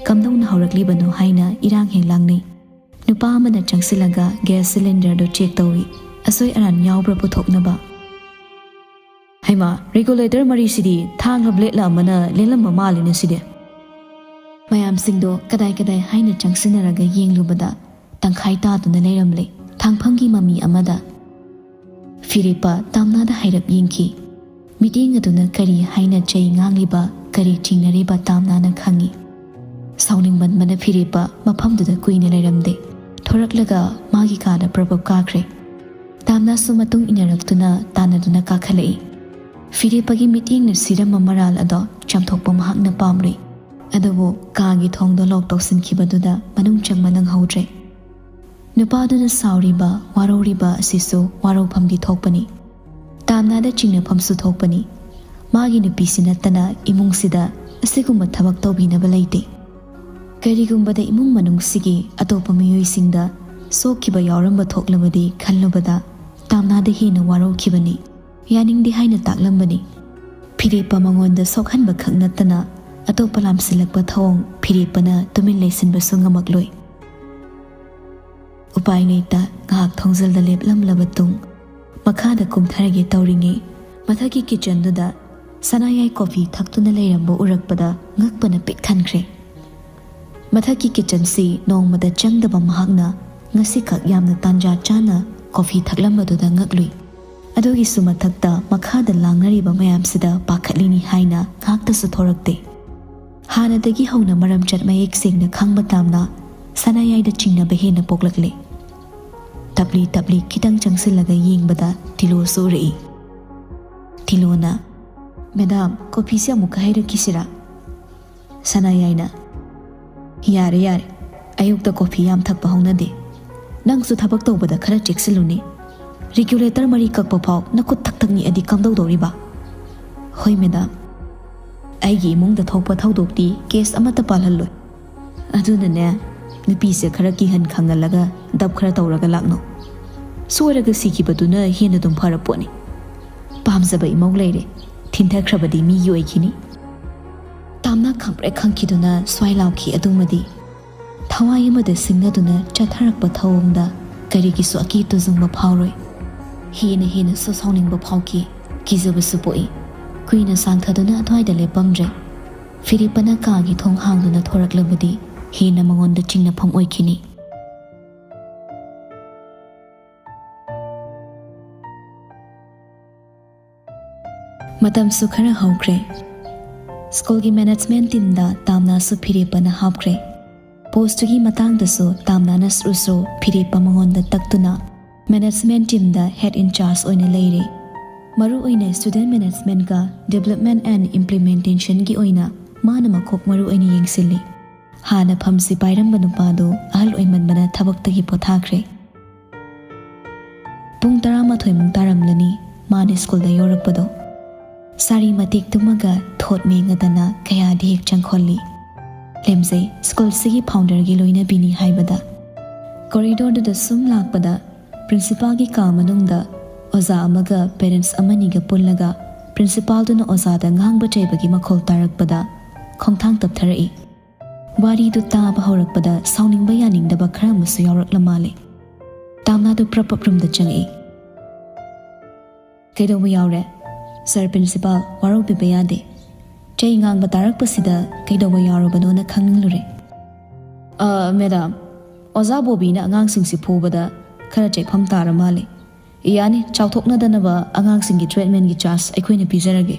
ꯀꯝꯗꯧꯅ ꯍꯧꯔꯛꯂꯤꯕꯅꯣ ꯍꯥꯏꯅ ꯏꯔꯥꯡ ꯍꯦꯛ ꯂꯥꯡꯅꯩ꯫ ꯅꯨꯄꯥ ꯑꯃꯅ ꯆꯪꯁꯤꯜꯂꯒ ꯒ꯭ꯌꯥꯁ ꯁꯤꯂꯤꯟꯗꯔꯗꯨ ꯆꯦꯛ ꯇꯧꯏ, ꯑꯁꯣꯏ ꯑꯔꯥꯟ ꯌꯥꯎꯕ꯭ꯔꯥ ꯄꯨꯊꯣꯛꯅꯕ꯫ "ꯍꯩꯃꯥ, ꯔꯤꯒꯨꯂꯦꯇꯔ ꯃꯔꯤꯁꯤꯗꯤ ꯊꯥꯡꯒ ꯕ꯭ꯂꯦꯗꯂ ꯑꯃꯅ ꯂꯦꯜꯂꯝꯕ ꯃꯥꯜꯂꯤꯅꯦ ꯁꯤꯗꯤ꯫" ꯃꯌꯥꯝꯁꯤꯡꯗꯣ ꯀꯗꯥꯏ ꯀꯗꯥꯏ ꯍꯥꯏꯅ ꯆꯪꯁꯤꯟꯅꯔꯒ ꯌꯦꯡꯂꯨꯕꯗ ꯇꯪꯈꯥꯏ ꯇꯥꯗꯨꯅ ꯂꯩꯔꯝꯂꯦ꯫ ꯊꯥꯡꯐꯝꯒꯤ ꯃꯃꯤ ꯑꯃꯗ ꯐꯤꯔꯦꯞꯄ ꯇꯥꯝꯅꯥꯗ ꯍꯥꯏꯔꯞ ꯌꯦꯡꯈꯤ꯫ ꯃꯤꯠꯌꯦꯡ ꯑꯗꯨꯅ ꯀꯔꯤ ꯍꯥꯏꯅ ꯆꯩ ꯉꯥꯡꯂꯤꯕ, ꯀꯔꯤ ꯆꯤꯡꯅꯔꯤꯕ ꯇꯥꯝꯅꯥꯅ ꯈꯪꯏ꯫ ꯁꯥꯎꯅꯤꯡꯃꯟꯕꯅ ꯐꯤꯔꯦꯞꯄ ꯃꯐꯝꯗꯨꯗ ꯀꯨꯏꯅ ꯂꯩꯔꯝꯗꯦ꯫ ꯊꯣꯔꯛꯂꯒ ꯃꯥꯒꯤ ꯀꯥꯗ ꯄ꯭ꯔꯕꯞ ꯀꯥꯈ꯭ꯔꯦ꯫ ꯇꯥꯝꯅꯥꯁꯨ ꯃꯇꯨꯡ ꯏꯟꯅꯔꯛꯇꯨꯅ ꯇꯥꯟꯅꯗꯨꯅ ꯀꯥꯈꯠꯂꯛꯏ꯫ ꯐꯤꯔꯦꯞꯄꯒꯤ ꯃꯤꯠꯌꯦꯡꯅ ꯁꯤꯔꯝꯕ ꯃꯔꯥꯜ ꯑꯗꯣ ꯆꯥꯝꯊꯣꯛꯄ ꯃꯍꯥꯛꯅ ꯄꯥꯝꯂꯨꯏ꯫ ꯑꯗꯨꯕꯨ ꯀꯥꯒꯤ ꯊꯣꯡꯗꯣ ꯂꯣꯛ ꯇꯧꯁꯤꯟꯈꯤꯕꯗꯨꯗ ꯃꯅꯨꯡ ꯆꯪꯕ ꯅꯪꯍꯧꯗ꯭ꯔꯦ꯫ ꯅꯨꯄꯥꯗꯨꯅ ꯁꯥꯎꯔꯤꯕ, ꯋꯥꯔꯧꯔꯤꯕ ꯑꯁꯤꯁꯨ ꯋꯥꯔꯧꯐꯝꯗꯤ ꯊꯣꯛꯄꯅꯤ꯫ ꯇꯥꯝꯅꯥꯗ ꯆꯤꯡꯅꯐꯝꯁꯨ ꯊꯣꯛꯄꯅꯤ꯫ ꯃꯥꯒꯤ ꯅꯨꯄꯤꯁꯤ ꯅꯠꯇꯅ ꯏꯃꯨꯡꯁꯤꯗ ꯑꯁꯤꯒꯨꯝꯕ ꯊꯕꯛ ꯇꯧꯕꯤꯅꯕ ꯂꯩꯇꯦ꯫ ꯀꯔꯤꯒꯨꯝꯕꯗ ꯏꯃꯨꯡ ꯃꯅꯨꯡꯁꯤꯒꯤ ꯑꯇꯣꯞꯄ ꯃꯤꯑꯣꯏꯁꯤꯡꯗ ꯁꯣꯛꯈꯤꯕ ꯌꯥꯎꯔꯝꯕ ꯊꯣꯛꯂꯕꯗꯤ ꯈꯜꯂꯨꯕꯗ ꯇꯥꯝꯅꯥꯗ ꯍꯦꯟꯅ ꯋꯥꯔꯧꯈꯤꯕꯅꯤ꯫ ꯌꯥꯅꯤꯡꯗꯦ ꯍꯥꯏꯅ ꯇꯥꯛꯂꯝꯕꯅꯤ꯫ ꯐꯤꯔꯦꯞꯄ ꯃꯉꯣꯟꯗ ꯁꯣꯛꯍꯟꯕ ꯈꯛ ꯅꯠꯇꯅ ꯑꯇꯣꯞꯄ ꯂꯥꯝꯁꯤꯜꯂꯛꯄ ꯊꯧꯑꯣꯡ ꯐꯤꯔꯦꯞꯄꯅ ꯇꯨꯃꯤꯟ ꯂꯩꯁꯤꯟꯕꯁꯨ ꯉꯝꯃꯛꯂꯣꯏ꯫ ꯎꯄꯥꯏ ꯂꯩꯇ ꯉꯥꯏꯍꯥꯛ ꯊꯣꯡꯖꯜꯗ ꯂꯦꯞꯂꯝꯂꯕ ꯇꯨꯡ ꯃꯈꯥꯗ ꯀꯨꯝꯊꯔꯒꯦ ꯇꯧꯔꯤꯉꯩ ꯃꯊꯛꯀꯤ ꯀꯤꯆꯟꯗꯨꯗ ꯁꯅꯥꯌꯥꯏ ꯀꯣꯐꯤ ꯊꯛꯇꯨꯅ ꯂꯩꯔꯝꯕ ꯎꯔꯛꯄꯗ ꯉꯛꯄꯅ ꯄꯤꯛ ꯊꯟꯈ꯭ꯔꯦ꯫ ꯃꯊꯛꯀꯤ ꯀꯤꯆꯟꯁꯤ ꯅꯣꯡꯃꯗ ꯆꯪꯗꯕ ꯃꯍꯥꯛꯅ ꯉꯁꯤꯈꯛ ꯌꯥꯝꯅ ꯇꯥꯟꯖꯥ ꯆꯥꯅ ꯀꯣꯐꯤ ꯊꯛꯂꯝꯕꯗꯨꯗ ꯉꯛꯂꯨꯏ꯫ ꯑꯗꯨꯒꯤꯁꯨ ꯃꯊꯛꯇ ꯃꯈꯥꯗ ꯂꯥꯡꯅꯔꯤꯕ ꯃꯌꯥꯝꯁꯤꯗ ꯄꯥꯈꯠꯂꯤꯅꯤ ꯍꯥꯏꯅ ꯉꯥꯛꯇꯁꯨ ꯊꯣꯔꯛꯇꯦ꯫ ꯍꯥꯟꯅꯗꯒꯤ ꯍꯧꯅ ꯃꯔꯝꯆꯠ ꯃꯌꯦꯛ ꯁꯦꯡꯅ ꯈꯪꯕ ꯇꯥꯝꯅ ꯁꯅꯥꯌꯥꯏꯗ ꯆꯤꯡꯅꯕ ꯍꯦꯟꯅ ꯄꯣꯛꯂꯛꯂꯦ꯫ ꯇꯞꯂꯤ ꯇꯞꯂꯤ ꯈꯤꯇꯪ ꯆꯪꯁꯤꯜꯂꯒ ꯌꯦꯡꯕꯗ ꯇꯤꯂꯣꯁꯨ ꯎꯔꯛꯏ꯫ ꯇꯤꯂꯣꯅ, "ꯃꯦꯗꯥꯝ, ꯀꯣꯐꯤꯁꯦ ꯑꯃꯨꯛꯀ ꯍꯩꯔꯛꯈꯤꯁꯤꯔꯥ?" ꯁꯅꯥꯌꯥꯏꯅ, "ꯌꯥꯔꯦ, ꯌꯥꯔꯦ, ꯑꯌꯨꯛꯇ ꯀꯣꯐꯤ ꯌꯥꯝ ꯊꯛꯄ ꯍꯧꯅꯗꯦ꯫ ꯅꯪꯁꯨ ꯊꯕꯛ ꯇꯧꯕꯗ ꯈꯔ ꯆꯦꯛꯁꯤꯜꯂꯨꯅꯦ꯫ ꯔꯤꯒꯨꯂꯦꯇꯔ ꯃꯔꯤ ꯀꯛꯄ ꯐꯥꯎ ꯅꯈꯨꯠ ꯊꯛ ꯊꯛ ꯅꯤꯛꯑꯗꯤ ꯀꯝꯗꯧꯗꯧꯔꯤꯕ?" "ꯍꯣꯏ ꯃꯦꯗꯥꯝ, ꯑꯩꯒꯤ ꯏꯃꯨꯡꯗ ꯊꯣꯛꯄ ꯊꯧꯗꯣꯛꯇꯤ ꯀꯦꯁ ꯑꯃꯠꯇ ꯄꯥꯜꯍꯜꯂꯣꯏ꯫ ꯑꯗꯨꯅꯅꯦ, ꯅꯨꯄꯤꯁꯦ ꯈꯔ ꯀꯤꯍꯟ ꯈꯪꯍꯜꯂꯒ ꯗꯞ ꯈꯔ ꯇꯧꯔꯒ ꯂꯥꯛꯅꯧ꯫ ꯁꯣꯏꯔꯒ ꯁꯤꯈꯤꯕꯗꯨꯅ ꯍꯦꯟꯅ ꯑꯗꯨꯝ ꯐꯔ ꯄꯣꯠꯅꯤ꯫ ꯄꯥꯝꯖꯕ ꯏꯃꯧ ꯂꯩꯔꯦ, ꯊꯤꯟꯊꯈ꯭ꯔꯕꯗꯤ ꯃꯤꯒꯤ ꯑꯣꯏꯈꯤꯅꯤ꯫" ꯇꯥꯝꯅ ꯈꯪꯄ꯭ꯔꯦꯛ ꯈꯪꯈꯤꯗꯨꯅ ꯁ꯭ꯋꯥꯏ ꯂꯥꯎꯈꯤ꯫ ꯑꯗꯨꯃꯗꯤ ꯊꯋꯥꯏ ꯑꯃꯗ ꯁꯤꯡꯅꯗꯨꯅ ꯆꯠꯊꯔꯛꯄ ꯊꯧꯑꯣꯡꯗ ꯀꯔꯤꯒꯤꯁꯨ ꯑꯀꯤ ꯇꯨꯖꯨꯡꯕ ꯐꯥꯎꯔꯣꯏ꯫ ꯍꯦꯟꯅ ꯍꯦꯟꯅꯁꯨ ꯁꯥꯎꯅꯤꯡꯕ ꯐꯥꯎꯈꯤ, ꯀꯤꯖꯕꯁꯨ ꯄꯣꯛꯏ꯫ ꯀꯨꯏꯅ ꯁꯥꯡꯊꯗꯨꯅ ꯑꯗ꯭ꯋꯥꯏꯗ ꯂꯦꯞꯄꯝꯗ꯭ꯔꯦ꯫ ꯐꯤꯔꯦꯞꯄꯅ ꯀꯥꯒꯤ ꯊꯣꯡ ꯍꯥꯡꯗꯨꯅ ꯊꯣꯔꯛꯂꯕꯗꯤ ꯍꯦꯟꯅ ꯃꯉꯣꯟꯗ ꯆꯤꯡꯅꯐꯝ ꯑꯣꯏꯈꯤꯅꯤ꯫ ꯃꯇꯝꯁꯨ ꯈꯔ ꯍꯧꯈ꯭ꯔꯦ꯫ ꯁ꯭ꯀꯨꯜꯒꯤ ꯃꯦꯅꯦꯖꯃꯦꯟ ꯇꯤꯝꯗ ꯇꯥꯝꯅꯥꯁꯨ ꯐꯤꯔꯦꯞꯄꯅ ꯍꯥꯞꯈ꯭ꯔꯦ꯫ ꯄꯣꯁꯇꯨꯒꯤ ꯃꯇꯥꯡꯗꯁꯨ ꯇꯥꯝꯅꯥꯅ ꯁ꯭ꯔꯨ ꯁ꯭ꯔꯨ ꯐꯤꯔꯦꯞꯄ ꯃꯉꯣꯟꯗ ꯇꯛꯇꯨꯅ ꯃꯦꯅꯦꯖꯃꯦꯟ ꯇꯤꯝꯗ ꯍꯦꯗ ꯏꯟꯆꯥꯔꯖ ꯑꯣꯏꯅ ꯂꯩꯔꯦ꯫ ꯃꯔꯨꯑꯣꯏꯅ ꯁ꯭ꯇꯨꯗꯦꯟ ꯃꯦꯅꯦꯖꯃꯦꯟꯒ ꯗꯤꯕꯦꯂꯞꯃꯦꯟ ꯑꯦꯟ ꯏꯝꯄ꯭ꯂꯤꯃꯦꯟꯇꯦꯁꯟꯒꯤ ꯑꯣꯏꯅ ꯃꯥꯅ ꯃꯀꯣꯛ ꯃꯔꯨ ꯑꯣꯏꯅ ꯌꯦꯡꯁꯤꯜꯂꯤ꯫ ꯍꯥꯟꯅ ꯐꯝꯁꯤ ꯄꯥꯏꯔꯝꯕ ꯅꯨꯄꯥꯗꯨ ꯑꯍꯜ ꯑꯣꯏꯃꯟꯕꯅ ꯊꯕꯛꯇꯒꯤ ꯄꯣꯊꯥꯈ꯭ꯔꯦ꯫ ꯄꯨꯡ ꯇꯔꯥꯃꯥꯊꯣꯏꯃꯨꯛ ꯇꯥꯔꯝꯂꯅꯤ ꯃꯥꯅ ꯁ꯭ꯀꯨꯜꯗ ꯌꯧꯔꯛꯄꯗꯣ꯫ ꯁꯥꯔꯤ ꯃꯇꯦꯛ ꯇꯨꯝꯃꯒ ꯊꯣꯠ ꯃꯦꯡꯉꯗꯅ ꯀꯌꯥꯗꯤ ꯍꯦꯛ ꯆꯪꯈꯣꯜꯂꯤ꯫ ꯂꯦꯝꯖꯩ ꯁ꯭ꯀꯨꯜꯁꯤꯒꯤ ꯐꯥꯎꯟꯗꯔꯒꯤ ꯂꯣꯏꯅꯕꯤꯅꯤ ꯍꯥꯏꯕꯗ꯫ ꯀꯣꯔꯤꯗꯣꯔꯗꯨꯗ ꯁꯨꯝ ꯂꯥꯛꯄꯗ ꯄ꯭ꯔꯤꯟꯁꯤꯄꯥꯜꯒꯤ ꯀꯥ ꯃꯅꯨꯡꯗ ꯑꯣꯖꯥ ꯑꯃꯒ ꯄꯦꯔꯦꯟꯠꯁ ꯑꯃꯅꯤꯒ ꯄꯨꯜꯂꯒ ꯄ꯭ꯔꯤꯟꯁꯤꯄꯥꯜꯗꯨꯅ ꯑꯣꯖꯥꯗ ꯉꯥꯡꯕ ꯆꯩꯕꯒꯤ ꯃꯈꯣꯜ ꯇꯥꯔꯛꯄꯗ ꯈꯣꯡꯊꯥꯡ ꯇꯞꯊꯔꯛꯏ꯫ ꯋꯥꯔꯤꯗꯨ ꯇꯥꯕ ꯍꯧꯔꯛꯄꯗ ꯁꯥꯎꯅꯤꯡꯕ ꯌꯥꯅꯤꯡꯗꯕ ꯈꯔ ꯑꯃꯁꯨ ꯌꯥꯎꯔꯛꯂ ꯃꯥꯜꯂꯦ꯫ ꯇꯥꯝꯅꯥꯗꯨ ꯄ꯭ꯔꯞ ꯄ꯭ꯔꯞ ꯔꯨꯝꯗ ꯆꯪꯉꯛꯏ꯫ "ꯀꯩꯗꯧꯕ ꯌꯥꯎꯔꯦ? ꯁꯥꯔ ꯄ꯭ꯔꯤꯟꯁꯤꯄꯥꯜ, ꯋꯥꯔꯧꯕꯤꯕ ꯌꯥꯗꯦ꯫ ꯆꯩ ꯉꯥꯡꯕ ꯇꯥꯔꯛꯄꯁꯤꯗ ꯀꯩꯗꯧꯕ ꯌꯥꯎꯔꯕꯅꯣꯅ ꯈꯪꯅꯤꯡꯂꯨꯔꯦ꯫" "ꯑ, ꯃꯦꯗꯥꯝ, ꯑꯣꯖꯥ ꯕꯣꯕꯤꯅ ꯑꯉꯥꯡꯁꯤꯡꯁꯤ ꯐꯨꯕꯗ ꯈꯔ ꯆꯦꯛꯐꯝ ꯇꯥꯔ ꯃꯥꯜꯂꯦ꯫ ꯌꯥꯅꯤ, ꯆꯥꯎꯊꯣꯛꯅꯗꯅꯕ ꯑꯉꯥꯡꯁꯤꯡꯒꯤ ꯇ꯭ꯔꯤꯠꯃꯦꯟꯒꯤ ꯆꯥꯔꯖ ꯑꯩꯈꯣꯏꯅ ꯄꯤꯖꯔꯒꯦ꯫"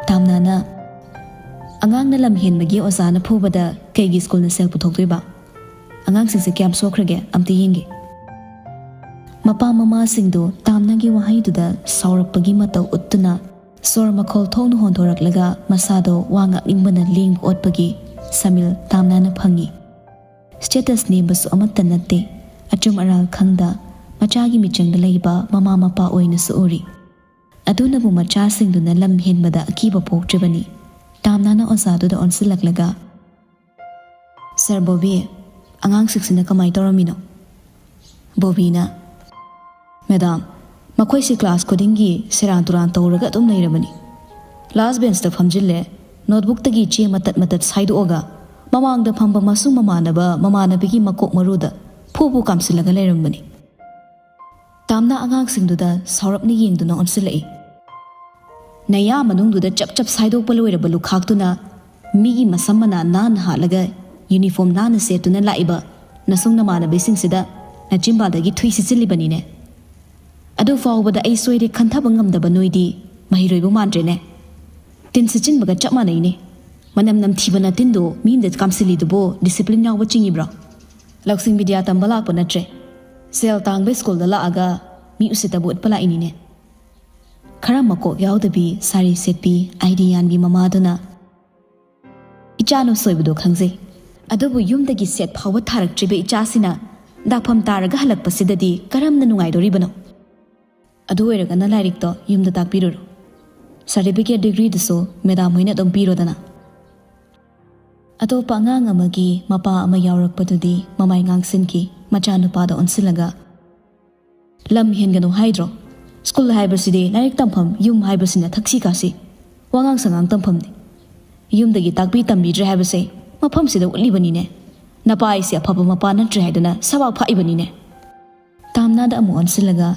ꯇꯥꯝꯅꯥꯅ, "ꯑꯉꯥꯡꯅ ꯂꯝ ꯍꯦꯟꯕꯒꯤ ꯑꯣꯖꯥꯅ ꯐꯨꯕꯗ ꯀꯩꯒꯤ ꯁ꯭ꯀꯨꯜꯅ ꯁꯦꯜ ꯄꯨꯊꯣꯛꯇꯣꯏꯕ? ꯑꯉꯥꯡꯁꯤꯡꯁꯦ ꯀꯌꯥꯝ ꯁꯣꯛꯈ꯭ꯔꯒꯦ? ꯑꯝꯇ ꯌꯦꯡꯒꯦ꯫" ꯃꯄꯥ ꯃꯃꯥꯁꯤꯡꯗꯨ ꯇꯥꯝꯅꯥꯒꯤ ꯋꯥꯍꯩꯗꯨꯗ ꯁꯥꯎꯔꯛꯄꯒꯤ ꯃꯇꯧ ꯎꯠꯇꯨꯅ ꯁꯣꯔ ꯃꯈꯣꯜ ꯊꯣꯛꯅ ꯍꯣꯟꯗꯣꯔꯛꯂꯒ ꯃꯁꯥꯗꯣ ꯋꯥ ꯉꯥꯡꯅꯤꯡꯕꯅ ꯂꯦꯡꯕ ꯑꯣꯠꯄꯒꯤ ꯁꯃꯤꯜ ꯇꯥꯝꯅꯥꯅ ꯐꯪꯉꯤ꯫ ꯁ꯭ꯇꯦꯇꯁ ꯅꯦꯝꯕꯁꯨ ꯑꯃꯠꯇ ꯅꯠꯇꯦ, ꯑꯆꯨꯝ ꯑꯔꯥꯜ ꯈꯪꯗ ꯃꯆꯥꯒꯤ ꯃꯤꯆꯪꯗ ꯂꯩꯕ ꯃꯃꯥ ꯃꯄꯥ ꯑꯣꯏꯅꯁꯨ ꯎꯔꯤ꯫ ꯑꯗꯨꯅꯕꯨ ꯃꯆꯥꯁꯤꯡꯗꯨꯅ ꯂꯝ ꯍꯦꯟꯕꯗ ꯑꯀꯤꯕ ꯄꯣꯛꯇ꯭ꯔꯤꯕꯅꯤ꯫ ꯇꯥꯝꯅꯥꯅ ꯑꯣꯖꯥꯗꯨꯗ ꯑꯣꯟꯁꯤꯜꯂꯛꯂꯒ, "ꯁꯥꯔ ꯕꯣꯕꯤ, ꯑꯉꯥꯡꯁꯤꯡꯁꯤꯅ ꯀꯃꯥꯏ ꯇꯧꯔꯝꯃꯤꯅꯣ?" ꯕꯣꯕꯤꯅ, "ꯃꯦꯗꯥꯝ, ꯃꯈꯣꯏꯁꯤ ꯀ꯭ꯂꯥꯁ ꯈꯨꯗꯤꯡꯒꯤ ꯁꯦꯔꯥꯟ ꯇꯨꯔꯥꯟ ꯇꯧꯔꯒ ꯑꯗꯨꯝ ꯂꯩꯔꯕꯅꯤ꯫ ꯂꯥꯁ ꯕꯦꯟꯁꯇ ꯐꯝꯖꯤꯜꯂꯦ, ꯅꯣꯠꯕꯨꯛꯇꯒꯤ ꯆꯦ ꯃꯇꯠ ꯃꯇꯠ ꯁꯥꯏꯗꯣꯛꯑꯒ ꯃꯃꯥꯡꯗ ꯐꯝꯕ ꯃꯁꯨꯡ ꯃꯃꯥꯟꯅꯕ ꯃꯃꯥꯟꯅꯕꯤꯒꯤ ꯃꯀꯣꯛ ꯃꯔꯨꯗ ꯐꯨꯕꯨ ꯀꯥꯝꯁꯤꯜꯂꯒ ꯂꯩꯔꯝꯕꯅꯤ꯫" ꯇꯥꯝꯅꯥ ꯑꯉꯥꯡꯁꯤꯡꯗꯨꯗ ꯁꯥꯎꯔꯞꯅ ꯌꯦꯡꯗꯨꯅ ꯑꯣꯟꯁꯤꯜꯂꯛꯏ꯫ "ꯅꯌꯥ ꯃꯅꯨꯡꯗꯨꯗ ꯆꯞ ꯆꯞ ꯁꯥꯏꯗꯣꯛꯄ ꯂꯣꯏꯔꯕ ꯂꯨꯈꯥꯛꯇꯨꯅ ꯃꯤꯒꯤ ꯃꯁꯝ ꯃꯅꯥ ꯅꯥꯟꯅ ꯍꯥꯠꯂꯒ ꯌꯨꯅꯤꯐꯣꯔꯝ ꯅꯥꯟꯅ ꯁꯦꯠꯇꯨꯅ ꯂꯥꯛꯏꯕ ꯅꯁꯨꯡ ꯅꯃꯥꯟꯅꯕꯤꯁꯤꯡꯁꯤꯗ ꯅꯆꯤꯟꯕꯥꯜꯗꯒꯤ ꯊꯨꯏ ꯁꯤꯠꯆꯤꯜꯂꯤꯕꯅꯤꯅꯦ꯫ ꯑꯗꯨ ꯐꯥꯎꯕꯗ ꯑꯩ ꯁꯣꯏꯔꯦ ꯈꯟꯊꯕ ꯉꯝꯗꯕ ꯅꯣꯏꯗꯤ ꯃꯍꯩꯔꯣꯏꯕꯨ ꯃꯥꯟꯗ꯭ꯔꯦꯅꯦ꯫" ꯇꯤꯟ ꯁꯤꯠꯆꯤꯟꯕꯒ ꯆꯞ ꯃꯥꯟꯅꯩꯅꯦ꯫ ꯃꯅꯝ ꯅꯝꯊꯤꯕ ꯅꯇꯤꯟꯗꯣ ꯃꯤ ꯑꯃꯗ ꯀꯥꯝꯁꯤꯜꯂꯤꯗꯨꯕꯨ ꯗꯤꯁꯤꯄ꯭ꯂꯤꯟ ꯌꯥꯎꯕ ꯆꯤꯡꯉꯤꯕ꯭ꯔꯣ? ꯂꯧꯁꯤꯡ ꯕꯤꯗ꯭ꯌꯥ ꯇꯝꯕ ꯂꯥꯛꯄ ꯅꯠꯇ꯭ꯔꯦ꯫ ꯁꯦꯜ ꯇꯥꯡꯕ ꯁ꯭ꯀꯨꯜꯗ ꯂꯥꯛꯑꯒ ꯃꯤ ꯎꯁꯤꯠꯇꯕ ꯎꯠꯄ ꯂꯥꯛꯏꯅꯤꯅꯦ꯫ ꯈꯔ ꯃꯀꯣꯛ ꯌꯥꯎꯗꯕꯤ, ꯁꯥꯔꯤ ꯁꯦꯠꯄꯤ, ꯑꯥꯏꯗꯤ ꯌꯥꯟꯕꯤ ꯃꯃꯥꯗꯨꯅ ꯏꯆꯥꯅ ꯁꯣꯏꯕꯗꯣ ꯈꯪꯖꯩ꯫ ꯑꯗꯨꯕꯨ ꯌꯨꯝꯗꯒꯤ ꯁꯦꯠ ꯐꯥꯎꯕ ꯊꯥꯔꯛꯇ꯭ꯔꯤꯕ ꯏꯆꯥꯁꯤꯅ ꯗꯥꯛꯐꯝ ꯇꯥꯔꯒ ꯍꯜꯂꯛꯄꯁꯤꯗꯗꯤ ꯀꯔꯝꯅ ꯅꯨꯡꯉꯥꯏꯗꯣꯔꯤꯕꯅꯣ? ꯑꯗꯨ ꯑꯣꯏꯔꯒꯅ ꯂꯥꯏꯔꯤꯛꯇꯣ ꯌꯨꯝꯗ ꯇꯥꯛꯄꯤꯔꯨꯔꯣ꯫ ꯁꯥꯔꯇꯤꯐꯤꯀꯦꯠ ꯗꯤꯒ꯭ꯔꯤꯗꯨꯁꯨ ꯃꯦꯗꯥꯝ ꯍꯣꯏꯅ ꯑꯗꯨꯝ ꯄꯤꯔꯣꯗꯅ꯫ ꯑꯇꯣꯞꯄ ꯑꯉꯥꯡ ꯑꯃꯒꯤ ꯃꯄꯥ ꯑꯃ ꯌꯥꯎꯔꯛꯄꯗꯨꯗꯤ ꯃꯃꯥꯏ ꯉꯥꯡꯁꯤꯟꯈꯤ꯫ ꯃꯆꯥꯅꯨꯄꯥꯗ ꯑꯣꯟꯁꯤꯜꯂꯒ, "ꯂꯝ ꯍꯦꯟꯒꯅꯨ ꯍꯥꯏꯗ꯭ꯔꯣ? ꯁ꯭ꯀꯨꯜ ꯍꯥꯏꯕꯁꯤꯗꯤ ꯂꯥꯏꯔꯤꯛ ꯇꯝꯐꯝ, ꯌꯨꯝ ꯍꯥꯏꯕꯁꯤꯅ ꯊꯛꯁꯤ ꯈꯥꯁꯤ, ꯋꯥꯉꯥꯡ ꯁꯉꯥꯡ ꯇꯝꯐꯝꯅꯤ꯫ ꯌꯨꯝꯗꯒꯤ ꯇꯥꯛꯄꯤ ꯇꯝꯕꯤꯗ꯭ꯔꯦ ꯍꯥꯏꯕꯁꯦ ꯃꯐꯝꯁꯤꯗ ꯎꯠꯂꯤꯕꯅꯤꯅꯦ꯫ ꯅꯄꯥ ꯑꯩꯁꯦ ꯑꯐꯕ ꯃꯄꯥ ꯅꯠꯇ꯭ꯔꯦ ꯍꯥꯏꯗꯨꯅ ꯁꯕꯥꯛ ꯐꯥꯛꯏꯕꯅꯤꯅꯦ꯫" ꯇꯥꯝꯅꯥꯗ ꯑꯃꯨꯛ ꯑꯣꯟꯁꯤꯜꯂꯒ,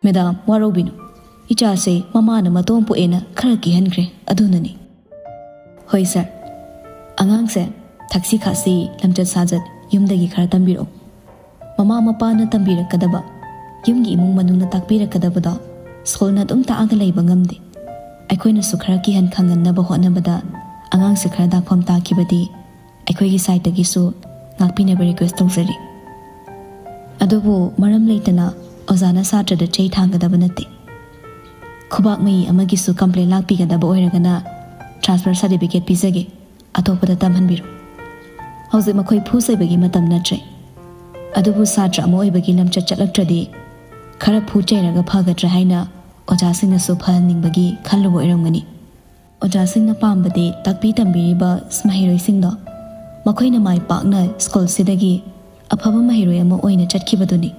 "ꯃꯦꯗꯥꯝ, ꯋꯥꯔꯧꯕꯤꯅꯨ꯫ ꯏꯆꯥꯁꯦ ꯃꯃꯥꯅ ꯃꯇꯣꯝ ꯄꯣꯛꯑꯦꯅ ꯈꯔ ꯀꯤꯍꯟꯈ꯭ꯔꯦ, ꯑꯗꯨꯅꯅꯤ꯫" "ꯍꯣꯏ ꯁꯥꯔ, ꯑꯉꯥꯡꯁꯦ ꯊꯛꯁꯤ ꯈꯥꯁꯤ, ꯂꯝꯆꯠ ꯁꯥꯖꯠ ꯌꯨꯝꯗꯒꯤ ꯈꯔ ꯇꯝꯕꯤꯔꯛꯎ꯫ ꯃꯃꯥ ꯃꯄꯥꯅ ꯇꯝꯕꯤꯔꯛꯀꯗꯕ, ꯌꯨꯝꯒꯤ ꯏꯃꯨꯡ ꯃꯅꯨꯡꯅ ꯇꯥꯛꯄꯤꯔꯛꯀꯗꯕꯗꯣ ꯁ꯭ꯀꯨꯜꯅ ꯑꯗꯨꯝ ꯇꯥꯛꯑꯒ ꯂꯩꯕ ꯉꯝꯗꯦ꯫ ꯑꯩꯈꯣꯏꯅꯁꯨ ꯈꯔ ꯀꯤꯍꯟ ꯈꯪꯍꯟꯅꯕ ꯍꯣꯠꯅꯕꯗ ꯑꯉꯥꯡꯁꯦ ꯈꯔ ꯗꯥꯛꯐꯝ ꯇꯥꯈꯤꯕꯗꯤ ꯑꯩꯈꯣꯏꯒꯤ ꯁꯥꯏꯠꯇꯒꯤꯁꯨ ꯉꯥꯛꯄꯤꯅꯕ ꯔꯤꯀ꯭ꯋꯦꯁ ꯇꯧꯖꯔꯤ꯫ ꯑꯗꯨꯕꯨ ꯃꯔꯝ ꯂꯩꯇꯅ ꯑꯣꯖꯥꯅ ꯁꯥꯇ꯭ꯔꯗ ꯆꯩ ꯊꯥꯡꯒꯗꯕ ꯅꯠꯇꯦ꯫ ꯈꯨꯕꯥꯛ ꯃꯌꯤ ꯑꯃꯒꯤꯁꯨ ꯀꯝꯄ꯭ꯂꯦꯟ ꯂꯥꯛꯄꯤꯒꯗꯕ ꯑꯣꯏꯔꯒꯅ ꯇ꯭ꯔꯥꯟꯁꯐꯔ ꯁꯥꯔꯇꯤꯐꯤꯀꯦꯠ ꯄꯤꯖꯒꯦ, ꯑꯇꯣꯞꯄꯗ ꯇꯝꯍꯟꯕꯤꯔꯣ꯫ ꯍꯧꯖꯤꯛ ꯃꯈꯣꯏ ꯐꯨ ꯆꯩꯕꯒꯤ ꯃꯇꯝ ꯅꯠꯇ꯭ꯔꯦ꯫ ꯑꯗꯨꯕꯨ ꯁꯥꯇ꯭ꯔ ꯑꯃ ꯑꯣꯏꯕꯒꯤ ꯂꯝꯆꯠ ꯆꯠꯂꯛꯇ꯭ꯔꯗꯤ ꯈꯔ ꯐꯨ ꯆꯩꯔꯒ ꯐꯒꯗ꯭ꯔꯥ ꯍꯥꯏꯅ ꯑꯣꯖꯥꯁꯤꯡꯅꯁꯨ ꯐꯍꯟꯅꯤꯡꯕꯒꯤ ꯈꯜꯂꯨꯕ ꯑꯣꯏꯔꯝꯒꯅꯤ꯫ ꯑꯣꯖꯥꯁꯤꯡꯅ ꯄꯥꯝꯕꯗꯤ ꯇꯥꯛꯄꯤ ꯇꯝꯕꯤꯔꯤꯕ ꯃꯍꯩꯔꯣꯏꯁꯤꯡꯗꯣ ꯃꯈꯣꯏꯅ ꯃꯥꯏ ꯄꯥꯛꯅ ꯁ꯭ꯀꯨꯜꯁꯤꯗꯒꯤ ꯑꯐꯕ ꯃꯍꯩꯔꯣꯏ ꯑꯃ ꯑꯣꯏꯅ ꯆꯠꯈꯤꯕꯗꯨꯅꯤ꯫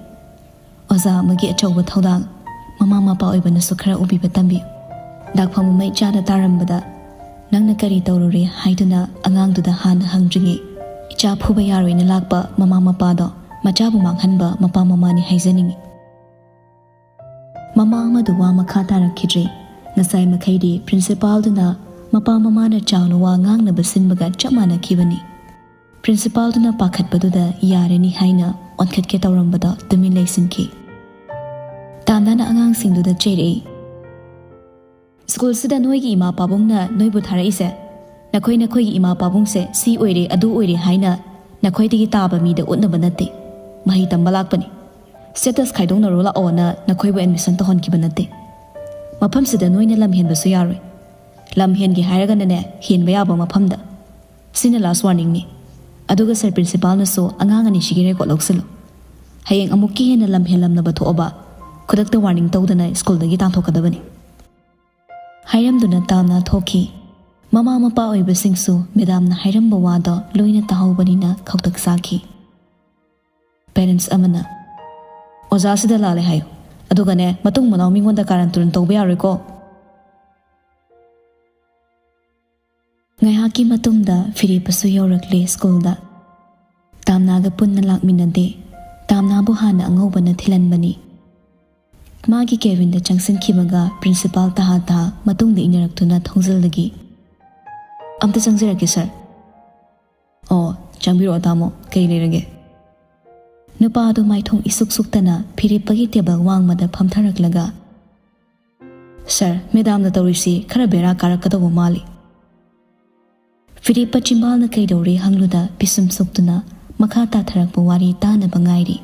ꯑꯣꯖꯥ ꯑꯃꯒꯤ ꯑꯆꯧꯕ ꯊꯧꯗꯥꯡ ꯃꯃꯥ ꯃꯄꯥ ꯑꯣꯏꯕꯅꯁꯨ ꯈꯔ ꯎꯕꯤꯕ ꯇꯝꯕꯤꯌꯨ꯫ ꯗꯥꯛꯐꯝ ꯑꯃ ꯏꯆꯥꯗ ꯇꯥꯔꯝꯕꯗ ꯅꯪꯅ ꯀꯔꯤ ꯇꯧꯔꯨꯔꯦ ꯍꯥꯏꯗꯨꯅ ꯑꯉꯥꯡꯗꯨꯗ ꯍꯥꯟꯅ ꯍꯪꯗ꯭ꯔꯤꯉꯩ, ꯏꯆꯥ ꯐꯨꯕ ꯌꯥꯔꯣꯏꯅ ꯂꯥꯛꯄ ꯃꯃꯥ ꯃꯄꯥꯗꯣ ꯃꯆꯥꯕꯨ ꯃꯥꯡꯍꯟꯕ ꯃꯄꯥ ꯃꯃꯥꯅꯤ ꯍꯥꯏꯖꯅꯤꯡꯏ꯫ ꯃꯃꯥ ꯑꯃꯗꯨ ꯋꯥ ꯃꯈꯥ ꯇꯥꯔꯛꯈꯤꯗ꯭ꯔꯦ꯫ ꯉꯁꯥꯏ ꯃꯈꯩꯗꯤ ꯄ꯭ꯔꯤꯟꯁꯤꯄꯥꯜꯗꯨꯅ ꯃꯄꯥ ꯃꯃꯥꯅ ꯆꯥꯎꯅ ꯋꯥ ꯉꯥꯡꯅꯕ ꯁꯤꯟꯕꯒ ꯆꯞ ꯃꯥꯟꯅꯈꯤꯕꯅꯤ꯫ ꯄ꯭ꯔꯤꯟꯁꯤꯄꯥꯜꯗꯨꯅ ꯄꯥꯈꯠꯄꯗꯨꯗ ꯌꯥꯔꯅꯤ ꯍꯥꯏꯅ ꯑꯣꯟꯈꯠꯀꯦ ꯇꯧꯔꯝꯕꯗ ꯇꯨꯃꯤꯟ ꯂꯩꯁꯤꯟꯈꯤ꯫ ꯇꯥꯟꯗꯥꯅ ꯑꯉꯥꯡꯁꯤꯡꯗꯨꯗ ꯆꯩꯔꯛꯏ꯫ ꯁ꯭ꯀꯨꯜꯁꯤꯗ ꯅꯣꯏꯒꯤ ꯏꯃꯥ ꯄꯥꯕꯨꯡꯅ ꯅꯣꯏꯕꯨ ꯊꯥꯔꯛꯏꯁꯦ ꯅꯈꯣꯏ ꯅꯈꯣꯏꯒꯤ ꯏꯃꯥ ꯄꯥꯕꯨꯡꯁꯦ ꯁꯤ ꯑꯣꯏꯔꯦ ꯑꯗꯨ ꯑꯣꯏꯔꯦ ꯍꯥꯏꯅ ꯅꯈꯣꯏꯗꯒꯤ ꯇꯥꯕ ꯃꯤꯗ ꯎꯠꯅꯕ ꯅꯠꯇꯦ꯫ ꯃꯍꯩ ꯇꯝꯕ ꯂꯥꯛꯄꯅꯤ꯫ ꯁ꯭ꯇꯦꯇꯁ ꯈꯥꯏꯗꯣꯛꯅꯔꯣ ꯂꯥꯛꯑꯣꯅ ꯅꯈꯣꯏꯕꯨ ꯑꯦꯗꯃꯤꯁꯟ ꯇꯧꯍꯟꯈꯤꯕ ꯅꯠꯇꯦ꯫ ꯃꯐꯝꯁꯤꯗ ꯅꯣꯏꯅ ꯂꯝ ꯍꯦꯟꯕꯁꯨ ꯌꯥꯔꯣꯏ꯫ ꯂꯝ ꯍꯦꯟꯒꯦ ꯍꯥꯏꯔꯒꯅꯅꯦ, ꯍꯦꯟꯕ ꯌꯥꯕ ꯃꯐꯝꯗ꯫ ꯁꯤꯅ ꯂꯥꯁ ꯋꯥꯔꯅꯤꯡꯅꯤ꯫ ꯑꯗꯨꯒ ꯁꯔ ꯄ꯭ꯔꯤꯟꯁꯤꯄꯥꯜꯅꯁꯨ ꯑꯉꯥꯡ ꯑꯅꯤꯁꯤꯒꯤ ꯔꯦꯀꯣꯔꯠ ꯂꯧꯁꯤꯜꯂꯨ꯫ ꯍꯌꯦꯡ ꯑꯃꯨꯛꯀ ꯍꯦꯟꯅ ꯂꯝ ꯍꯦꯜꯂꯝꯅꯕ ꯊꯣꯛꯑꯕ, ꯈꯨꯗꯛꯇ ꯋꯥꯔꯅꯤꯡ ꯇꯧꯗꯅ ꯁ꯭ꯀꯨꯜꯗꯒꯤ ꯇꯥꯟꯊꯣꯛꯀꯗꯕꯅꯤ꯫ ꯍꯥꯏꯔꯝꯗꯨꯅ ꯇꯥꯝꯅꯥ ꯊꯣꯛꯈꯤ꯫ ꯃꯃꯥ ꯃꯄꯥ ꯑꯣꯏꯕꯁꯤꯡꯁꯨ ꯃꯦꯗꯥꯝꯅ ꯍꯥꯏꯔꯝꯕ ꯋꯥꯗꯣ ꯂꯣꯏꯅ ꯇꯥꯍꯧꯕꯅꯤꯅ ꯈꯧꯇꯛ ꯆꯥꯈꯤ꯫ ꯄꯦꯔꯦꯟꯠꯁ ꯑꯃꯅ, "ꯑꯣꯖꯥꯁꯤꯗ ꯂꯥꯜꯂꯦ ꯍꯥꯏꯌꯨ, ꯑꯗꯨꯒꯅꯦ, ꯃꯇꯨꯡ ꯃꯅꯥꯎ ꯃꯤꯉꯣꯟꯗ ꯀꯥꯔꯟ ꯇꯨꯔꯟ ꯇꯧꯕ ꯌꯥꯔꯣꯏꯀꯣ"꯫ ꯉꯥꯏꯍꯥꯛꯀꯤ ꯃꯇꯨꯡꯗ ꯐꯤꯔꯦꯞꯄꯁꯨ ꯌꯧꯔꯛꯂꯦ ꯁ꯭ꯀꯨꯜꯗ꯫ ꯇꯥꯝꯅꯥꯒ ꯄꯨꯟꯅ ꯂꯥꯛꯃꯤꯟꯅꯗꯦ꯫ ꯇꯥꯝꯅꯥꯕꯨ ꯍꯥꯟꯅ ꯑꯉꯧꯕꯅ ꯊꯤꯜꯍꯟꯕꯅꯤ꯫ ꯃꯥꯒꯤ ꯀꯦꯕꯤꯟꯗ ꯆꯪꯁꯤꯟꯈꯤꯕꯒ ꯄ꯭ꯔꯤꯟꯁꯤꯄꯥꯜ ꯇꯍꯥ ꯇꯍꯥ ꯃꯇꯨꯡꯗ ꯏꯟꯅꯔꯛꯇꯨꯅ ꯊꯣꯡꯖꯤꯜꯗꯒꯤ, "ꯑꯝꯇ ꯆꯪꯖꯔꯛꯀꯦ, ꯁꯥꯔ"꯫ "ꯑꯣ, ꯆꯪꯕꯤꯔꯛꯑꯣ, ꯇꯥꯃꯣ꯫ ꯀꯩ ꯂꯩꯔꯒꯦ?" ꯅꯨꯄꯥ ꯑꯗꯨ ꯃꯥꯏꯊꯣꯡ ꯏꯁꯨꯛ ꯁꯨꯛꯇꯅ ꯐꯤꯔꯦꯞꯄꯒꯤ ꯇꯦꯕꯜ ꯋꯥꯡꯃꯗ ꯐꯝꯊꯔꯛꯂꯒ, "ꯁꯥꯔ, ꯃꯦꯗꯥꯝꯅ ꯇꯧꯔꯤꯁꯤ ꯈꯔ ꯕꯦꯔꯥ ꯀꯥꯔꯛꯀꯗꯧꯕ ꯃꯥꯜꯂꯤ"꯫ ꯐꯤꯔꯦꯞꯄ ꯆꯤꯝꯕꯥꯜꯅ ꯀꯩꯗꯧꯔꯦ ꯍꯪꯂꯨꯗ ꯄꯤꯁꯨꯝ ꯁꯨꯛꯇꯨꯅ ꯃꯈꯥ ꯇꯥꯊꯔꯛꯄ ꯋꯥꯔꯤ ꯇꯥꯅꯕ ꯉꯥꯏꯔꯤ꯫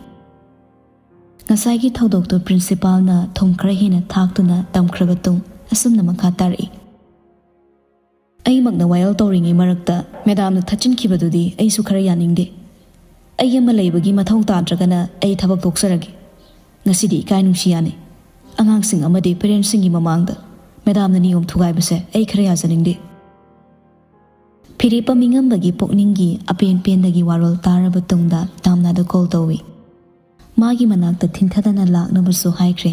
ꯉꯁꯥꯏꯒꯤ ꯊꯧꯗꯣꯛꯇꯨ ꯄ꯭ꯔꯤꯟꯁꯤꯄꯥꯜꯅ ꯊꯨꯝ ꯈꯔ ꯍꯦꯟꯅ ꯊꯥꯛꯇꯨꯅ ꯇꯝꯈ꯭ꯔꯕ ꯇꯨꯡ ꯑꯁꯨꯝꯅ ꯃꯈꯥ ꯇꯥꯔꯛꯏ꯫ ꯑꯩꯃꯛꯅ ꯋꯥꯌꯦꯜ ꯇꯧꯔꯤꯉꯩ ꯃꯔꯛꯇ ꯃꯦꯗꯥꯝꯅ ꯊꯠꯆꯤꯟꯈꯤꯕꯗꯨꯗꯤ ꯑꯩꯁꯨ ꯈꯔ ꯌꯥꯅꯤꯡꯗꯦ꯫ ꯑꯩ ꯑꯃ ꯂꯩꯕꯒꯤ ꯃꯊꯧ ꯇꯥꯗ꯭ꯔꯒꯅ ꯑꯩ ꯊꯕꯛ ꯇꯣꯛꯆꯔꯒꯦ꯫ ꯉꯁꯤꯗꯤ ꯏꯀꯥꯏ ꯅꯨꯡꯁꯤ ꯌꯥꯅꯤ꯫ ꯑꯉꯥꯡꯁꯤꯡ ꯑꯃꯗꯤ ꯄꯦꯔꯦꯟꯠꯁꯤꯡꯒꯤ ꯃꯃꯥꯡꯗ ꯃꯦꯗꯥꯝꯅ ꯅꯤꯌꯣꯝ ꯊꯨꯒꯥꯏꯕꯁꯦ ꯑꯩ ꯈꯔ ꯌꯥꯖꯅꯤꯡꯗꯦ꯫ ꯐꯤꯔꯦꯞꯄ ꯃꯤꯉꯝꯕꯒꯤ ꯄꯨꯛꯅꯤꯡꯒꯤ ꯑꯄꯦꯟ ꯄꯦꯟꯗꯒꯤ ꯋꯥꯔꯣꯜ ꯇꯥꯔꯕ ꯇꯨꯡꯗ ꯇꯥꯝꯅꯥꯗ ꯀꯣꯜ ꯇꯧꯏ꯫ ꯃꯥꯒꯤ ꯃꯅꯥꯛꯇ ꯊꯤꯟꯊꯗꯅ ꯂꯥꯛꯅꯕꯁꯨ ꯍꯥꯏꯈ꯭ꯔꯦ꯫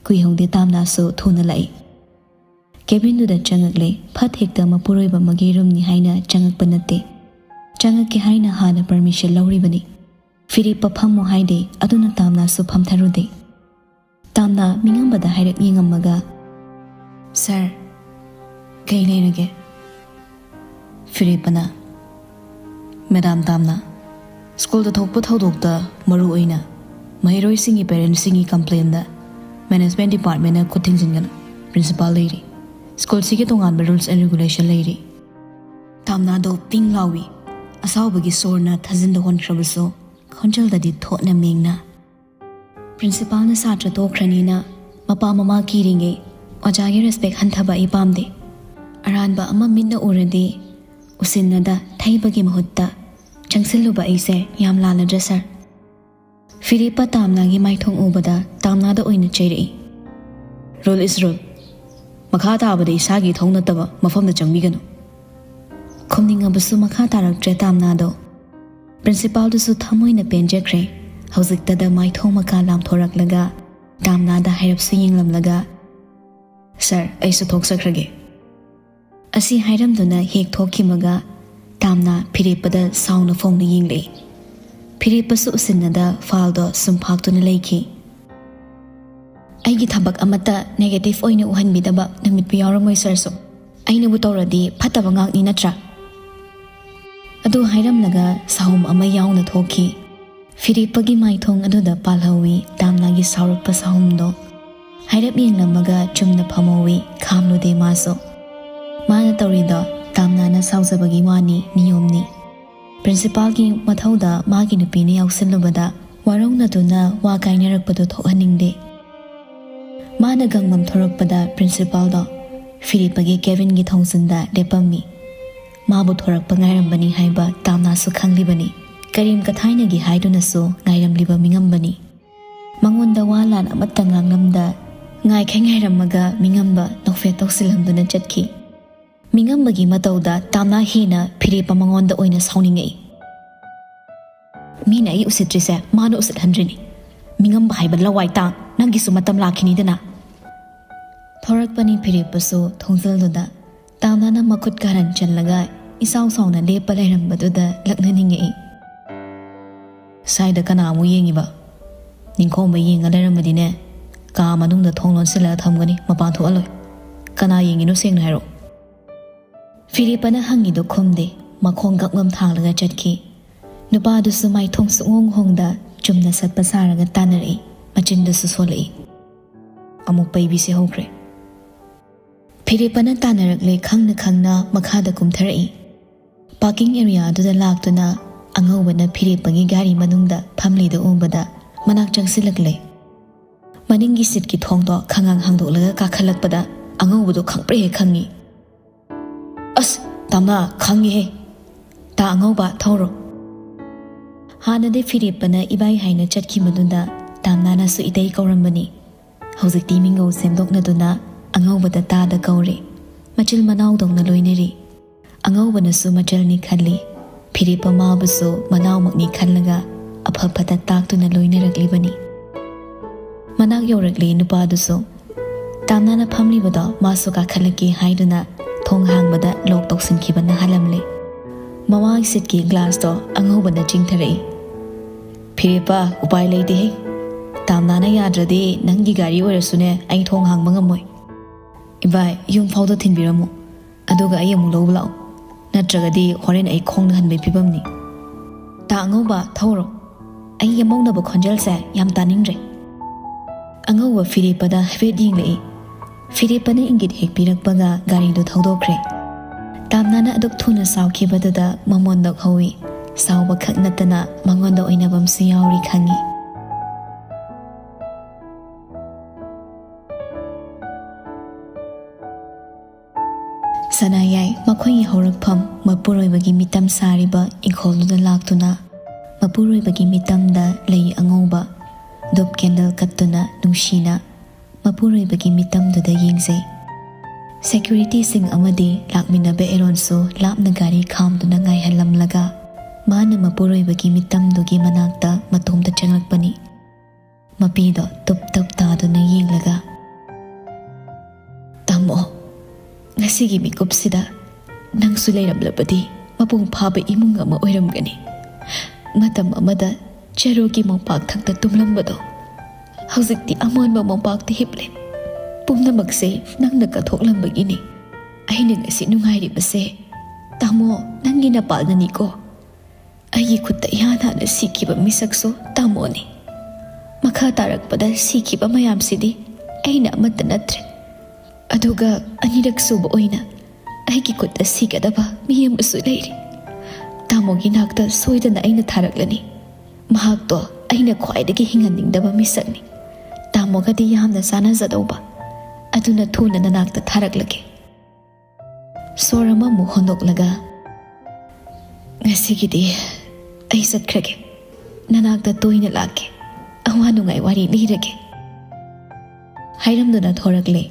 ꯀꯨꯏꯍꯧꯗꯦ, ꯇꯥꯝꯅꯥꯁꯨ ꯊꯨꯅ ꯂꯥꯛꯏ꯫ ꯀꯦꯕꯤꯟꯗꯨꯗ ꯆꯪꯉꯛꯂꯦ꯫ ꯐꯠ ꯍꯦꯛꯇ ꯃꯄꯨꯔꯣꯏꯕ ꯑꯃꯒꯤ ꯔꯨꯝꯅꯤ ꯍꯥꯏꯅ ꯆꯪꯉꯛꯄ ꯅꯠꯇꯦ꯫ ꯆꯪꯉꯛꯀꯦ ꯍꯥꯏꯅ ꯍꯥꯟꯅ ꯄꯔꯃꯤꯁꯟ ꯂꯧꯔꯤꯕꯅꯤ꯫ ꯐꯤꯔꯦꯞꯄ ꯐꯝꯃꯣ ꯍꯥꯏꯗꯦ, ꯑꯗꯨꯅ ꯇꯥꯝꯅꯥꯁꯨ ꯐꯝꯊꯔꯨꯗꯦ꯫ ꯇꯥꯝꯅꯥ ꯃꯤꯉꯝꯕꯗ ꯍꯥꯏꯔꯞ ꯌꯦꯡꯉꯝꯃꯒ, "ꯁꯥꯔ, ꯀꯩ ꯂꯩꯔꯒꯦ?" ꯐꯤꯔꯦꯞꯄꯅ, "ꯃꯦꯗꯥꯝ ꯇꯥꯝꯅꯥ, ꯁ꯭ꯀꯨꯜꯗ ꯊꯣꯛꯄ ꯊꯧꯗꯣꯛꯇ, ꯃꯔꯨ ꯑꯣꯏꯅ ꯃꯍꯩꯔꯣꯏꯁꯤꯡꯒꯤ ꯄꯦꯔꯦꯟꯠꯁꯤꯡꯒꯤ ꯀꯝꯄ꯭ꯂꯦꯟꯗ ꯃꯦꯅꯦꯖꯃꯦꯟꯠ ꯗꯤꯄꯥꯔꯠꯃꯦꯟꯠꯅ ꯈꯨꯠ ꯊꯤꯡꯖꯤꯟꯒꯅꯨ꯫ ꯄ꯭ꯔꯤꯟꯁꯤꯄꯥꯜ ꯂꯩꯔꯤ꯫ ꯁ꯭ꯀꯨꯜꯁꯤꯒꯤ ꯇꯣꯉꯥꯟꯕ rules and regulation ꯂꯩꯔꯤ꯫ ꯇꯥꯝꯅꯥꯗꯣ ꯄꯤꯡ ꯂꯥꯎꯏ꯫ ꯑꯁꯥꯎꯕꯒꯤ ꯁꯣꯔꯅ ꯊꯥꯖꯤꯟꯗ ꯍꯣꯟꯈ꯭ꯔꯕꯁꯨ ꯈꯣꯟꯖꯦꯜꯗꯗꯤ ꯊꯣꯠꯅ ꯃꯦꯡꯅ꯫ ꯄ꯭ꯔꯤꯟꯁꯤꯄꯥꯜꯅ ꯁꯥꯇ꯭ꯔ ꯇꯣꯛꯈ꯭ꯔꯅꯤꯅ ꯃꯄꯥ ꯃꯃꯥ ꯀꯤꯔꯤꯉꯩ ꯑꯣꯖꯥꯒꯤ respect ꯍꯟꯊꯕ ꯑꯩ ꯄꯥꯝꯗꯦ꯫ ꯑꯔꯥꯟꯕ ꯑꯃ ꯃꯤꯠꯅ ꯎꯔꯗꯤ ꯎꯁꯤꯟꯅꯗ ꯊꯩꯕꯒꯤ ꯃꯍꯨꯠꯇ ꯆꯪꯁꯤꯜꯂꯨꯕ ꯑꯩꯁꯦ ꯌꯥꯝ ꯂꯥꯜꯂꯗ꯭ꯔꯥ ꯁꯥꯔ? ꯐꯤꯔꯦꯞꯄ ꯇꯥꯝꯅꯥꯒꯤ ꯃꯥꯏꯊꯣꯡ ꯎꯕꯗ ꯇꯥꯝꯅꯥꯗ ꯑꯣꯏꯅ ꯆꯩꯔꯛꯏ꯫ Rule is rule꯫ ꯃꯈꯥ ꯇꯥꯕꯗ ꯏꯁꯥꯒꯤ ꯏꯊꯧ ꯅꯠꯇꯕ ꯃꯐꯝꯗ ꯆꯪꯕꯤꯒꯅꯨ꯫ ꯈꯨꯝꯅꯤꯡꯉꯕꯁꯨ ꯃꯈꯥ ꯇꯥꯔꯛꯇ꯭ꯔꯦ ꯇꯥꯝꯅꯥꯗꯣ꯫ ꯄ꯭ꯔꯤꯟꯁꯤꯄꯥꯜꯗꯨꯁꯨ ꯊꯃꯣꯏꯅ ꯄꯦꯟꯖꯈ꯭ꯔꯦ꯫ ꯍꯧꯖꯤꯛꯇꯗ ꯃꯥꯏꯊꯣꯡ ꯃꯀꯥ ꯂꯥꯝꯊꯣꯔꯛꯂꯒ ꯇꯥꯝꯅꯥꯗ ꯍꯥꯏꯔꯞꯁꯨ ꯌꯦꯡꯂꯝꯂꯒ, "ꯁꯥꯔ, ꯑꯩꯁꯨ ꯊꯣꯛꯆꯈ꯭ꯔꯒꯦ" ꯑꯁꯤ ꯍꯥꯏꯔꯝꯗꯨꯅ ꯍꯦꯛ ꯊꯣꯛꯈꯤꯕꯒ ꯇꯥꯝꯅꯥ ꯐꯤꯔꯦꯞꯄꯗ ꯁꯥꯎꯅ ꯐꯣꯡꯅ ꯌꯦꯡꯂꯛꯏ꯫ ꯐꯤꯔꯦꯞꯄꯁꯨ ꯎꯁꯤꯟꯅꯗ ꯐꯥꯏꯜꯗꯣ ꯁꯨꯝ ꯐꯥꯛꯇꯨꯅ ꯂꯩꯈꯤ꯫ "ꯑꯩꯒꯤ ꯊꯕꯛ ꯑꯃꯠꯇ negative ꯑꯣꯏꯅ ꯎꯍꯟꯕꯤꯗꯕ ꯅꯨꯃꯤꯠꯄꯨ ꯌꯥꯎꯔꯝꯃꯣꯏ ꯁꯥꯔꯁꯨ꯫ ꯑꯩꯅꯕꯨ ꯇꯧꯔꯗꯤ ꯐꯠꯇꯕ ꯉꯥꯛꯅꯤ ꯅꯠꯇ꯭ꯔꯥ?" ꯑꯗꯨ ꯍꯥꯏꯔꯝꯂꯒ ꯁꯥꯍꯨꯝ ꯑꯃ ꯌꯥꯎꯅ ꯊꯣꯛꯈꯤ꯫ ꯐꯤꯔꯦꯞꯄꯒꯤ ꯃꯥꯏꯊꯣꯡ ꯑꯗꯨꯗ ꯄꯥꯜꯍꯧꯋꯤ ꯇꯥꯝꯅꯥꯒꯤ ꯁꯥꯎꯔꯛꯄ ꯁꯥꯍꯨꯝꯗꯣ꯫ ꯍꯥꯏꯔꯞ ꯌꯦꯡꯂꯝꯃꯒ ꯆꯨꯝꯅ ꯐꯝꯍꯧꯋꯤ, ꯈꯥꯝꯂꯨꯗꯦ ꯃꯥꯁꯨ꯫ ꯃꯥꯅ ꯇꯧꯔꯤꯗꯣ ꯇꯥꯝꯅꯥꯅ ꯁꯥꯎꯖꯕꯒꯤ ꯋꯥꯅꯤ, ꯅꯤꯌꯣꯝꯅꯤ꯫ ꯄ꯭ꯔꯤꯟꯁꯤꯄꯥꯜꯒꯤ ꯃꯊꯧꯗ ꯃꯥꯒꯤ ꯅꯨꯄꯤꯅ ꯌꯥꯎꯁꯤꯜꯂꯨꯕꯗ ꯋꯥꯔꯧꯅꯗꯨꯅ ꯋꯥ ꯀꯥꯏꯅꯔꯛꯄꯗꯨ ꯊꯣꯛꯍꯟꯅꯤꯡꯗꯦ꯫ ꯃꯥꯅ ꯒꯪꯃꯝ ꯊꯣꯔꯛꯄꯗ ꯄ꯭ꯔꯤꯟꯁꯤꯄꯥꯜꯗꯣ ꯐꯤꯔꯦꯞꯄꯒꯤ ꯀꯦꯕꯤꯟꯒꯤ ꯊꯣꯡꯖꯤꯟꯗ ꯂꯦꯞꯄꯝꯃꯤ꯫ ꯃꯥꯕꯨ ꯊꯣꯔꯛꯄ ꯉꯥꯏꯔꯝꯕꯅꯤ ꯍꯥꯏꯕ ꯇꯥꯝꯅꯥꯁꯨ ꯈꯪꯂꯤꯕꯅꯤ꯫ ꯀꯔꯤꯝ ꯀꯊꯥꯏꯅꯒꯤ ꯍꯥꯏꯗꯨꯅꯁꯨ ꯉꯥꯏꯔꯝꯂꯤꯕ ꯃꯤꯉꯝꯕꯅꯤ꯫ ꯃꯉꯣꯟꯗ ꯋꯥ ꯂꯥꯟ ꯑꯃꯠꯇ ꯉꯥꯡꯂꯝꯗ ꯉꯥꯏꯈꯩ ꯉꯥꯏꯔꯝꯃꯒ ꯃꯤꯉꯝꯕ ꯅꯣꯛꯐꯦꯠ ꯇꯧꯁꯤꯜꯂꯝꯗꯨꯅ ꯆꯠꯈꯤ꯫ ꯃꯤꯉꯝꯕꯒꯤ ꯃꯇꯧꯗ ꯇꯥꯝꯅꯥ ꯍꯦꯟꯅ ꯐꯤꯔꯦꯞꯄ ꯃꯉꯣꯟꯗ ꯑꯣꯏꯅ ꯁꯥꯎꯅꯤꯡꯉꯛꯏ꯫ "ꯃꯤꯅ ꯑꯩ ꯎꯁꯤꯠꯇ꯭ꯔꯤꯁꯦ ꯃꯥꯅ ꯎꯁꯤꯠꯍꯟꯗ꯭ꯔꯤꯅꯤ꯫ ꯃꯤꯉꯝꯕ ꯍꯥꯏꯕ ꯂꯋꯥꯏ ꯇꯥꯡ, ꯅꯪꯒꯤꯁꯨ ꯃꯇꯝ ꯂꯥꯛꯈꯤꯅꯤꯗꯅ"꯫ ꯊꯣꯔꯛꯄꯅꯤ ꯐꯤꯔꯦꯞꯄꯁꯨ ꯊꯣꯡꯖꯜꯗꯨꯗ꯫ ꯇꯥꯝꯅꯥꯅ ꯃꯈꯨꯠ ꯀꯥꯔꯟ ꯆꯜꯂꯒ ꯏꯁꯥꯎ ꯁꯥꯎꯅ ꯂꯦꯞꯄ ꯂꯩꯔꯝꯕꯗꯨꯗ ꯂꯛꯅꯅꯤꯡꯉꯛꯏ꯫ "ꯁ꯭ꯋꯥꯏꯗ ꯀꯅꯥ ꯑꯃꯨꯛ ꯌꯦꯡꯉꯤꯕ? ꯅꯤꯡꯈꯣꯝꯕ ꯌꯦꯡꯉ ꯂꯩꯔꯝꯃꯗꯤꯅꯦ, ꯀꯥ ꯃꯅꯨꯡꯗ ꯊꯣꯡ ꯂꯣꯟꯁꯤꯜꯂꯒ ꯊꯝꯒꯅꯤ, ꯃꯄꯥꯟ ꯊꯣꯛꯍꯜꯂꯣꯏ꯫ ꯀꯅꯥ ꯌꯦꯡꯉꯤꯅꯣ ꯁꯦꯡꯅ ꯍꯥꯏꯔꯛꯑꯣ"꯫ ꯐꯤꯔꯦꯞꯄꯅ ꯍꯪꯉꯤꯗꯣ ꯈꯨꯝꯗꯦ, ꯃꯈꯣꯡ ꯒꯞ ꯒꯞ ꯊꯥꯡꯂꯒ ꯆꯠꯈꯤ꯫ ꯅꯨꯄꯥꯗꯨꯁꯨ ꯃꯥꯏꯊꯣꯡ ꯁꯨꯛꯍꯣꯡ ꯍꯣꯡꯗ ꯆꯨꯝꯅ ꯁꯠꯄ ꯁꯥꯔꯒ ꯇꯥꯟꯅꯔꯛꯏ, ꯃꯆꯤꯟꯗꯨꯁꯨ ꯁꯣꯜꯂꯛꯏ꯫ "ꯑꯃꯨꯛ ꯄꯩꯕꯤꯁꯦ ꯍꯧꯈ꯭ꯔꯦ"꯫ ꯐꯤꯔꯦꯞꯄꯅ ꯇꯥꯟꯅꯔꯛꯂꯦ ꯈꯪꯅ ꯈꯪꯅ ꯃꯈꯥꯗ ꯀꯨꯝꯊꯔꯛꯏ꯫ ꯄꯥꯔꯀꯤꯡ ꯑꯦꯔꯤꯌꯥ ꯑꯗꯨꯗ ꯂꯥꯛꯇꯨꯅ ꯑꯉꯧꯕꯅ ꯐꯤꯔꯦꯞꯄꯒꯤ ꯒꯥꯔꯤ ꯃꯅꯨꯡꯗ ꯐꯝꯂꯤꯗꯨ ꯎꯕꯗ ꯃꯅꯥꯛ ꯆꯪꯁꯤꯜꯂꯛꯂꯦ꯫ ꯃꯅꯤꯡꯒꯤ ꯁꯤꯠꯀꯤ ꯊꯣꯡꯗꯣ ꯈꯪꯉꯥꯡ ꯍꯥꯡꯗꯣꯛꯂꯒ ꯀꯥꯈꯠꯂꯛꯄꯗ ꯑꯉꯧꯕꯗꯣ ꯈꯪꯄ꯭ꯔꯦ ꯍꯦꯛ ꯈꯪꯉꯤ꯫ "ꯑꯁ, ꯇꯥꯝꯅꯥ, ꯈꯪꯉꯤꯍꯦ꯫ ꯇꯥ ꯑꯉꯧꯕ, ꯊꯧꯔꯣ꯫" ꯍꯥꯟꯅꯗꯤ ꯐꯤꯔꯦꯞꯄꯅ ꯏꯕꯥꯏ ꯍꯥꯏꯅ ꯆꯠꯈꯤꯕꯗꯨꯗ ꯇꯥꯝꯅꯥꯅꯁꯨ ꯏꯇꯩ ꯀꯧꯔꯝꯕꯅꯤ꯫ ꯍꯧꯖꯤꯛꯇꯤ ꯃꯤꯡꯒꯧ ꯁꯦꯝꯗꯣꯛꯅꯗꯨꯅ ꯑꯉꯧꯕꯗ ꯇꯥꯗ ꯀꯧꯔꯦ꯫ ꯃꯆꯤꯜ ꯃꯅꯥꯎꯗꯧꯅ ꯂꯣꯏꯅꯔꯤ꯫ ꯑꯉꯧꯕꯅꯁꯨ ꯃꯆꯜꯅꯤ ꯈꯜꯂꯤ꯫ ꯐꯤꯔꯦꯞꯄ ꯃꯥꯕꯨꯁꯨ ꯃꯅꯥꯎꯃꯛꯅꯤ ꯈꯜꯂꯒ ꯑꯐ ꯐꯠꯇ ꯇꯥꯛꯇꯨꯅ ꯂꯣꯏꯅꯔꯛꯂꯤꯕꯅꯤ꯫ ꯃꯅꯥꯛ ꯌꯧꯔꯛꯂꯤ ꯅꯨꯄꯥꯗꯨꯁꯨ꯫ ꯇꯥꯝꯅꯥꯅ ꯐꯝꯂꯤꯕꯗꯣ ꯃꯥꯁꯨ ꯀꯥꯈꯠꯂꯛꯀꯦ ꯍꯥꯏꯗꯨꯅ ꯊꯣꯡ ꯍꯥꯡꯕꯗ ꯂꯣꯛ ꯇꯧꯁꯤꯟꯈꯤꯕꯅ ꯍꯥꯜꯂꯝꯂꯦ꯫ ꯃꯃꯥꯡ ꯁꯤꯠꯀꯤ ꯒ꯭ꯂꯥꯁꯇꯣ ꯑꯉꯧꯕꯅ ꯆꯤꯡꯊꯔꯛꯏ꯫ "ꯐꯤꯔꯦꯞꯄ, ꯎꯄꯥꯏ ꯂꯩꯇꯦꯍꯦ꯫ ꯇꯥꯝꯅꯥꯅ ꯌꯥꯗ꯭ꯔꯗꯤ ꯅꯪꯒꯤ ꯒꯥꯔꯤ ꯑꯣꯏꯔꯁꯨꯅꯦ ꯑꯩ ꯊꯣꯡ ꯍꯥꯡꯕ ꯉꯝꯃꯣꯏ꯫ ꯏꯕꯥꯏ, ꯌꯨꯝ ꯐꯥꯎꯗ ꯊꯤꯟꯕꯤꯔꯝꯃꯨ꯫ ꯑꯗꯨꯒ ꯑꯩ ꯑꯃꯨꯛ ꯂꯧꯕ ꯂꯥꯛꯑꯣ꯫ ꯅꯠꯇ꯭ꯔꯒꯗꯤ ꯍꯣꯔꯦꯟ ꯑꯩ ꯈꯣꯡꯅ ꯍꯟꯕꯩ ꯐꯤꯕꯝꯅꯤ꯫" "ꯇꯥ ꯑꯉꯧꯕ, ꯊꯧꯔꯣ꯫ ꯑꯩ ꯌꯥꯝꯃꯧꯅꯕ ꯈꯣꯟꯖꯦꯜꯁꯦ ꯌꯥꯝ ꯇꯥꯅꯤꯡꯗ꯭ꯔꯦ꯫" ꯑꯉꯧꯕ ꯐꯤꯔꯦꯞꯄꯗ ꯍꯥꯏꯐꯦꯠ ꯌꯦꯡꯂꯛꯏ꯫ ꯐꯤꯔꯦꯞꯄꯅ ꯏꯪꯒꯤꯠ ꯍꯦꯛ ꯄꯤꯔꯛꯄꯒ ꯒꯥꯔꯤꯗꯨ ꯊꯧꯗꯣꯛꯈ꯭ꯔꯦ꯫ ꯇꯥꯝꯅꯥꯅ ꯑꯗꯨꯛ ꯊꯨꯅ ꯁꯥꯎꯈꯤꯕꯗꯨꯗ ꯃꯃꯣꯟ ꯅꯣꯛꯍꯧꯏ꯫ ꯁꯥꯎꯕ ꯈꯛ ꯅꯠꯇꯅ ꯃꯉꯣꯟꯗ ꯑꯣꯏꯅꯕꯝꯁꯨ ꯌꯥꯎꯔꯤ ꯈꯪꯏ꯫ ꯁꯅꯥꯌꯥꯏ ꯃꯈꯣꯏꯒꯤ ꯍꯧꯔꯛꯐꯝ ꯃꯄꯨꯔꯣꯏꯕꯒꯤ ꯃꯤꯇꯝ ꯁꯥꯔꯤꯕ ꯏꯪꯈꯣꯜꯗꯨꯗ ꯂꯥꯛꯇꯨꯅ ꯃꯄꯨꯔꯣꯏꯕꯒꯤ ꯃꯤꯇꯝꯗ ꯂꯩ ꯑꯉꯧꯕ, ꯙꯨꯞ ꯀꯦꯟꯗꯜ ꯀꯠꯇꯨꯅ ꯅꯨꯡꯁꯤꯅ ꯃꯄꯨꯔꯣꯏꯕꯒꯤ ꯃꯤꯇꯝꯗꯨꯗ ꯌꯦꯡꯖꯩ꯫ ꯁꯦꯀ꯭ꯌꯨꯔꯤꯇꯤꯁꯤꯡ ꯑꯃꯗꯤ ꯂꯥꯛꯃꯤꯟꯅꯕ ꯑꯦꯔꯣꯟꯁꯨ ꯂꯥꯞꯅ ꯒꯥꯔꯤ ꯈꯥꯝꯗꯨꯅ ꯉꯥꯏꯍꯜꯂꯝꯂꯒ ꯃꯥꯅ ꯃꯄꯨꯔꯣꯏꯕꯒꯤ ꯃꯤꯇꯝꯗꯨꯒꯤ ꯃꯅꯥꯛꯇ ꯃꯇꯣꯝꯇ ꯆꯪꯂꯛꯄꯅꯤ꯫ ꯃꯄꯤꯗꯣ ꯇꯨꯞ ꯇꯨꯞ ꯇꯥꯗꯨꯅ ꯌꯦꯡꯂꯒ, "ꯇꯥꯃꯣ, ꯉꯁꯤꯒꯤ ꯃꯤꯀꯨꯞꯁꯤꯗ ꯅꯪꯁꯨ ꯂꯩꯔꯝꯂꯕꯗꯤ ꯃꯄꯨꯡ ꯐꯥꯕ ꯏꯃꯨꯡ ꯑꯃ ꯑꯣꯏꯔꯝꯒꯅꯤ꯫ ꯃꯇꯝ ꯑꯃꯗ ꯆꯔꯨꯒꯤ ꯃꯣꯝꯄꯥꯛ ꯊꯛꯇ ꯇꯨꯝꯂꯝꯕꯗꯣ ꯍꯧꯖꯤꯛꯇꯤ ꯑꯃꯣꯟꯕ ꯃꯣꯝꯄꯥꯛꯇ ꯍꯤꯞꯂꯦ꯫ ꯄꯨꯝꯅꯃꯛꯁꯦ ꯅꯪꯅ ꯀꯠꯊꯣꯛꯂꯝꯕꯒꯤꯅꯤ꯫ ꯑꯩꯅ ꯉꯁꯤ ꯅꯨꯡꯉꯥꯏꯔꯤꯕꯁꯦ, ꯇꯥꯃꯣ, ꯅꯪꯒꯤ ꯅꯄꯥꯜꯅꯅꯤꯀꯣ꯫ ꯑꯩꯒꯤ ꯈꯨꯠꯇ ꯏꯍꯥꯟ ꯍꯥꯟꯅ ꯁꯤꯈꯤꯕ ꯃꯤꯁꯛꯁꯨ ꯇꯥꯃꯣꯅꯤ꯫ ꯃꯈꯥ ꯇꯥꯔꯛꯄꯗ ꯁꯤꯈꯤꯕ ꯃꯌꯥꯝꯁꯤꯗꯤ ꯑꯩꯅ ꯑꯃꯠꯇ ꯅꯠꯇ꯭ꯔꯦ꯫ ꯑꯗꯨꯒ ꯑꯅꯤꯔꯛ ꯁꯨꯕ ꯑꯣꯏꯅ ꯑꯩꯒꯤ ꯈꯨꯠꯇ ꯁꯤꯒꯗꯕ ꯃꯤ ꯑꯃꯁꯨ ꯂꯩꯔꯤ꯫ ꯇꯥꯃꯣꯒꯤ ꯅꯥꯛꯇ ꯁꯣꯏꯗꯅ ꯑꯩꯅ ꯊꯥꯔꯛꯂꯅꯤ꯫ ꯃꯍꯥꯛꯇꯣ ꯑꯩꯅ ꯈ꯭ꯋꯥꯏꯗꯒꯤ ꯍꯤꯡꯍꯟꯅꯤꯡꯗꯕ ꯃꯤꯁꯛꯅꯤ꯫ ꯇꯥꯃꯣꯒꯗꯤ ꯌꯥꯝꯅ ꯆꯥꯟꯅꯖꯗꯧꯕ꯫ ꯑꯗꯨꯅ ꯊꯨꯅ ꯅꯅꯥꯛꯇ ꯊꯥꯔꯛꯂꯒꯦ꯫ ꯁꯣꯔ ꯑꯃꯃꯨꯛ ꯍꯣꯟꯗꯣꯛꯂꯒ, "ꯉꯁꯤꯒꯤꯗꯤ ꯑꯩ ꯆꯠꯈ꯭ꯔꯒꯦ꯫ ꯅꯅꯥꯛꯇ ꯇꯣꯏꯅ ꯂꯥꯛꯀꯦ꯫ ꯑꯋꯥ ꯅꯨꯡꯉꯥꯏ ꯋꯥꯔꯤ ꯂꯤꯔꯒꯦ," ꯍꯥꯏꯔꯝꯗꯨꯅ ꯊꯣꯔꯛꯂꯦ꯫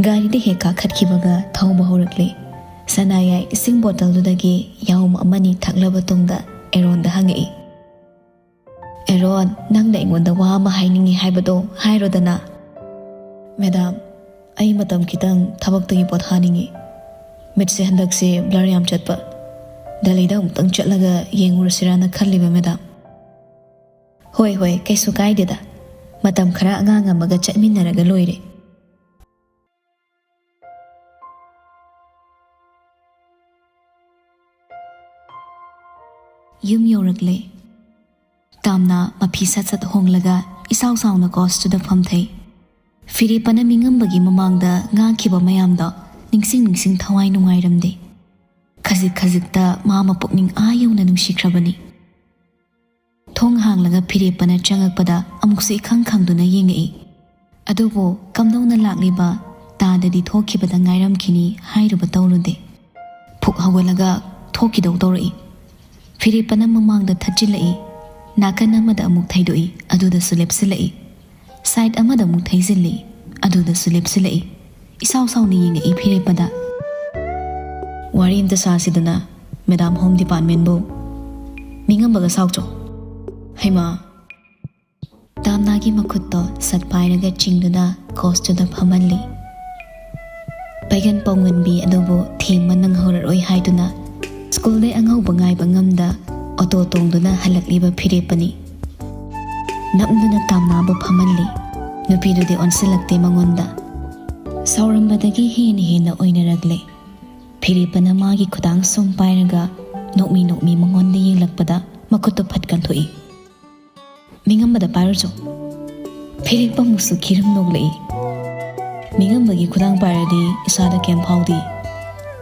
ꯒꯥꯔꯤꯗ ꯍꯦꯛ ꯀꯥꯈꯠꯈꯤꯕꯒ ꯊꯧꯕ ꯍꯧꯔꯛꯂꯦ꯫ ꯁꯅꯥꯌꯥꯏ ꯏꯁꯤꯡ ꯕꯣꯇꯜꯗꯨꯗꯒꯤ ꯌꯥꯍꯨꯝ ꯑꯃꯅꯤ ꯊꯛꯂꯕ ꯇꯨꯡꯗ ꯑꯦꯔꯣꯟꯗ ꯍꯪꯉꯛꯏ, "ꯑꯦꯔꯣꯟ, ꯅꯪꯅ ꯑꯩꯉꯣꯟꯗ ꯋꯥ ꯑꯃ ꯍꯥꯏꯅꯤꯡꯉꯤ ꯍꯥꯏꯕꯗꯣ ꯍꯥꯏꯔꯣꯗꯅ?" "ꯃꯦꯗꯥꯝ, ꯑꯩ ꯃꯇꯝ ꯈꯤꯇꯪ ꯊꯕꯛꯇꯒꯤ ꯄꯣꯊꯥꯅꯤꯡꯉꯤ꯫ ꯃꯤꯠꯁꯦ ꯍꯟꯗꯛꯁꯦ ꯕ꯭ꯂꯔ ꯌꯥꯝ ꯆꯠꯄ꯫ ꯗꯦꯜꯂꯤꯗ ꯑꯃꯨꯛꯇꯪ ꯆꯠꯂꯒ ꯌꯦꯡꯉꯨꯔꯁꯤꯔꯥꯅ ꯈꯜꯂꯤꯕ, ꯃꯦꯗꯥꯝ꯫" "ꯍꯣꯏ, ꯍꯣꯏ, ꯀꯩꯁꯨ ꯀꯥꯏꯗꯦꯗ꯫ ꯃꯇꯝ ꯈꯔ ꯑꯉꯥꯡ ꯑꯃꯒ ꯆꯠꯃꯤꯟꯅꯔꯒ ꯂꯣꯏꯔꯦ꯫" ꯌꯨꯝ ꯌꯧꯔꯛꯂꯦ꯫ ꯇꯥꯝꯅ ꯃꯐꯤ ꯁꯠ ꯁꯠ ꯍꯣꯡꯂꯒ ꯏꯁꯥꯎ ꯁꯥꯎꯅ ꯀꯣꯁꯇꯨꯗ ꯐꯝꯊꯩ꯫ ꯐꯤꯔꯦꯞꯄꯅ ꯃꯤꯉꯝꯕꯒꯤ ꯃꯃꯥꯡꯗ ꯉꯥꯡꯈꯤꯕ ꯃꯌꯥꯝꯗꯣ ꯅꯤꯡꯁꯤꯡ ꯅꯤꯡꯁꯤꯡ ꯊꯋꯥꯏ ꯅꯨꯡꯉꯥꯏꯔꯝꯗꯦ꯫ ꯈꯖꯤꯛ ꯈꯖꯤꯛꯇ ꯃꯥ ꯃꯄꯨꯛꯅꯤꯡ ꯑꯥ ꯌꯧꯅ ꯅꯨꯡꯁꯤꯈ꯭ꯔꯕꯅꯤ꯫ ꯊꯣꯡ ꯍꯥꯡꯂꯒ ꯐꯤꯔꯦꯞꯄꯅ ꯆꯪꯉꯛꯄꯗ ꯑꯃꯨꯛꯁꯨ ꯏꯈꯪ ꯈꯪꯗꯨꯅ ꯌꯦꯡꯉꯛꯏ꯫ ꯑꯗꯨꯕꯨ ꯀꯝꯗꯧꯅ ꯂꯥꯛꯂꯤꯕ ꯇꯥꯗꯗꯤ ꯊꯣꯛꯈꯤꯕꯗ ꯉꯥꯏꯔꯝꯈꯤꯅꯤ ꯍꯥꯏꯔꯨꯕ ꯇꯧꯔꯨꯗꯦ꯫ ꯐꯨꯛ ꯍꯧꯒꯠꯂꯒ ꯊꯣꯛꯈꯤꯗꯧ ꯇꯧꯔꯛꯏ꯫ ꯐꯤꯔꯦꯞꯄꯅ ꯃꯃꯥꯡꯗ ꯊꯠꯆꯤꯜꯂꯛꯏ꯫ ꯅꯥꯀꯟ ꯑꯃꯗ ꯑꯃꯨꯛ ꯊꯩꯗꯣꯛꯏ, ꯑꯗꯨꯗꯁꯨ ꯂꯦꯞꯁꯤꯜꯂꯛꯏ꯫ ꯁꯥꯏꯠ ꯑꯃꯗ ꯑꯃꯨꯛ ꯊꯩꯖꯤꯜꯂꯤ, ꯑꯗꯨꯗꯁꯨ ꯂꯦꯞꯁꯤꯜꯂꯛꯏ꯫ ꯏꯁꯥꯎ ꯁꯥꯎꯅ ꯌꯦꯡꯉꯛꯏ ꯐꯤꯔꯦꯞꯄꯗ꯫ "ꯋꯥꯔꯤ ꯑꯝꯇ ꯁꯥꯁꯤꯗꯅ, ꯃꯦꯗꯥꯝ ꯍꯣꯝ ꯗꯤꯄꯥꯔꯠꯃꯦꯟꯕꯨ꯫ ꯃꯤꯉꯝꯕꯒ ꯁꯥꯎꯆꯣ꯫ ꯍꯩꯃꯥ!" ꯇꯥꯝꯅꯥꯒꯤ ꯃꯈꯨꯠꯇꯣ ꯁꯠ ꯄꯥꯏꯔꯒ ꯆꯤꯡꯗꯨꯅ ꯀꯣꯁꯇꯨꯗ ꯐꯝꯍꯜꯂꯤ꯫ ꯄꯩꯒꯟ ꯄꯥꯎꯉꯟꯕꯤ ꯑꯗꯨꯕꯨ ꯊꯦꯝꯕ ꯅꯪꯍꯧꯔꯔꯣꯏ ꯍꯥꯏꯗꯨꯅ ꯁ꯭ꯀꯨꯜꯗꯩ ꯑꯉꯧꯕ ꯉꯥꯏꯕ ꯉꯝꯗ ꯑꯣꯇꯣ ꯇꯣꯡꯗꯨꯅ ꯍꯜꯂꯛꯂꯤꯕ ꯐꯤꯔꯦꯞꯄꯅꯤ꯫ ꯅꯝꯗꯨꯅ ꯇꯥꯝꯅꯥꯕꯨ ꯐꯝꯍꯜꯂꯤ꯫ ꯅꯨꯄꯤꯗꯨꯗꯤ ꯑꯣꯟꯁꯤꯜꯂꯛꯇꯦ ꯃꯉꯣꯟꯗ꯫ ꯁꯥꯎꯔꯝꯕꯗꯒꯤ ꯍꯦꯟꯅ ꯍꯦꯟꯅ ꯑꯣꯏꯅꯔꯛꯂꯦ꯫ ꯐꯤꯔꯦꯞꯄꯅ ꯃꯥꯒꯤ ꯈꯨꯗꯥꯡ ꯁꯨꯝ ꯄꯥꯏꯔꯒ ꯅꯣꯛꯃꯤ ꯅꯣꯛꯃꯤ ꯃꯉꯣꯟꯗ ꯌꯦꯡꯂꯛꯄꯗ ꯃꯈꯨꯠꯇꯣ ꯐꯠ ꯀꯟꯊꯣꯛꯏ꯫ "ꯃꯤꯉꯝꯕꯗ ꯄꯥꯏꯔꯨꯆꯣ꯫" ꯐꯤꯔꯦꯞꯄ ꯑꯃꯨꯛꯁꯨ ꯈꯤꯔꯝ ꯅꯣꯛꯂꯛꯏ꯫ ꯃꯤꯉꯝꯕꯒꯤ ꯈꯨꯗꯥꯡ ꯄꯥꯏꯔꯗꯤ ꯏꯁꯥꯗ ꯀꯩꯝ ꯐꯥꯎꯗꯦ꯫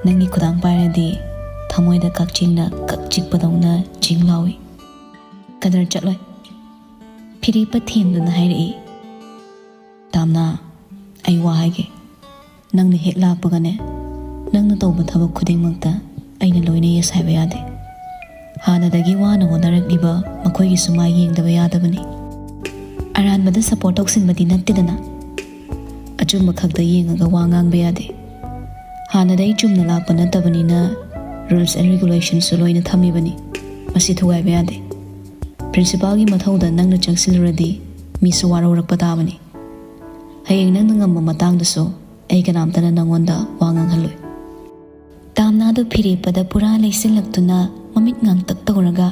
ꯅꯪꯒꯤ ꯈꯨꯗꯥꯡ ꯄꯥꯏꯔꯗꯤ ꯊꯃꯣꯏꯗ ꯀꯛꯆꯤꯡꯅ ꯀꯛ ꯆꯤꯛꯄꯗꯧꯅ ꯆꯤꯡ ꯂꯥꯎꯏ꯫ ꯀꯗꯔ ꯆꯠꯂꯣꯏ꯫ ꯐꯤꯔꯦꯞꯄ ꯊꯦꯝꯗꯨꯅ ꯍꯥꯏꯔꯛꯏ, "ꯇꯥꯝꯅꯥ, ꯑꯩ ꯋꯥ ꯍꯥꯏꯒꯦ꯫ ꯅꯪꯅ ꯍꯦꯛ ꯂꯥꯛꯄꯒꯅꯦ, ꯅꯪꯅ ꯇꯧꯕ ꯊꯕꯛ ꯈꯨꯗꯤꯡꯃꯛꯇ ꯑꯩꯅ ꯂꯣꯏꯅ ꯌꯦꯁ ꯍꯥꯏꯕ ꯌꯥꯗꯦ꯫ ꯍꯥꯟꯅꯗꯒꯤ ꯋꯥꯅ ꯍꯣꯠꯅꯔꯛꯂꯤꯕ ꯃꯈꯣꯏꯒꯤꯁꯨ ꯃꯥꯏ ꯌꯦꯡꯗꯕ ꯌꯥꯗꯕꯅꯤ꯫ ꯑꯔꯥꯟꯕꯗ ꯁꯄꯣꯔꯠ ꯇꯧꯁꯤꯟꯕꯗꯤ ꯅꯠꯇꯦꯗꯅ꯫ ꯑꯆꯨꯝꯕ ꯈꯛꯇ ꯌꯦꯡꯉꯒ ꯋꯥ ꯉꯥꯡꯕ ꯌꯥꯗꯦ꯫ ꯍꯥꯟꯅꯗꯩ ꯆꯨꯝꯅ ꯂꯥꯛꯄ ꯅꯠꯇꯕꯅꯤꯅ rules and regulationꯁꯨ ꯂꯣꯏꯅ ꯊꯝꯃꯤꯕꯅꯤ꯫ ꯃꯁꯤ ꯊꯨꯒꯥꯏꯕ ꯌꯥꯗꯦ꯫ ꯄ꯭ꯔꯤꯟꯁꯤꯄꯥꯜꯒꯤ ꯃꯊꯧꯗ ꯅꯪꯅ ꯆꯪꯁꯤꯜꯂꯨꯔꯗꯤ ꯃꯤꯁꯨ ꯋꯥꯔꯧꯔꯛꯄ ꯇꯥꯕꯅꯤ꯫ ꯍꯌꯦꯡ ꯅꯪꯅ ꯉꯝꯕ ꯃꯇꯥꯡꯗꯁꯨ ꯑꯩ ꯀꯅꯥꯝꯇꯅ ꯅꯪꯉꯣꯟꯗ ꯋꯥ ꯉꯥꯡꯍꯜꯂꯣꯏ꯫" ꯇꯥꯝꯅꯥꯗꯨ ꯐꯤꯔꯦꯞꯄꯗ ꯄꯨꯔꯥ ꯂꯩꯁꯤꯜꯂꯛꯇꯨꯅ ꯃꯃꯤꯠ ꯉꯥꯡꯇꯛ ꯇꯧꯔꯒ,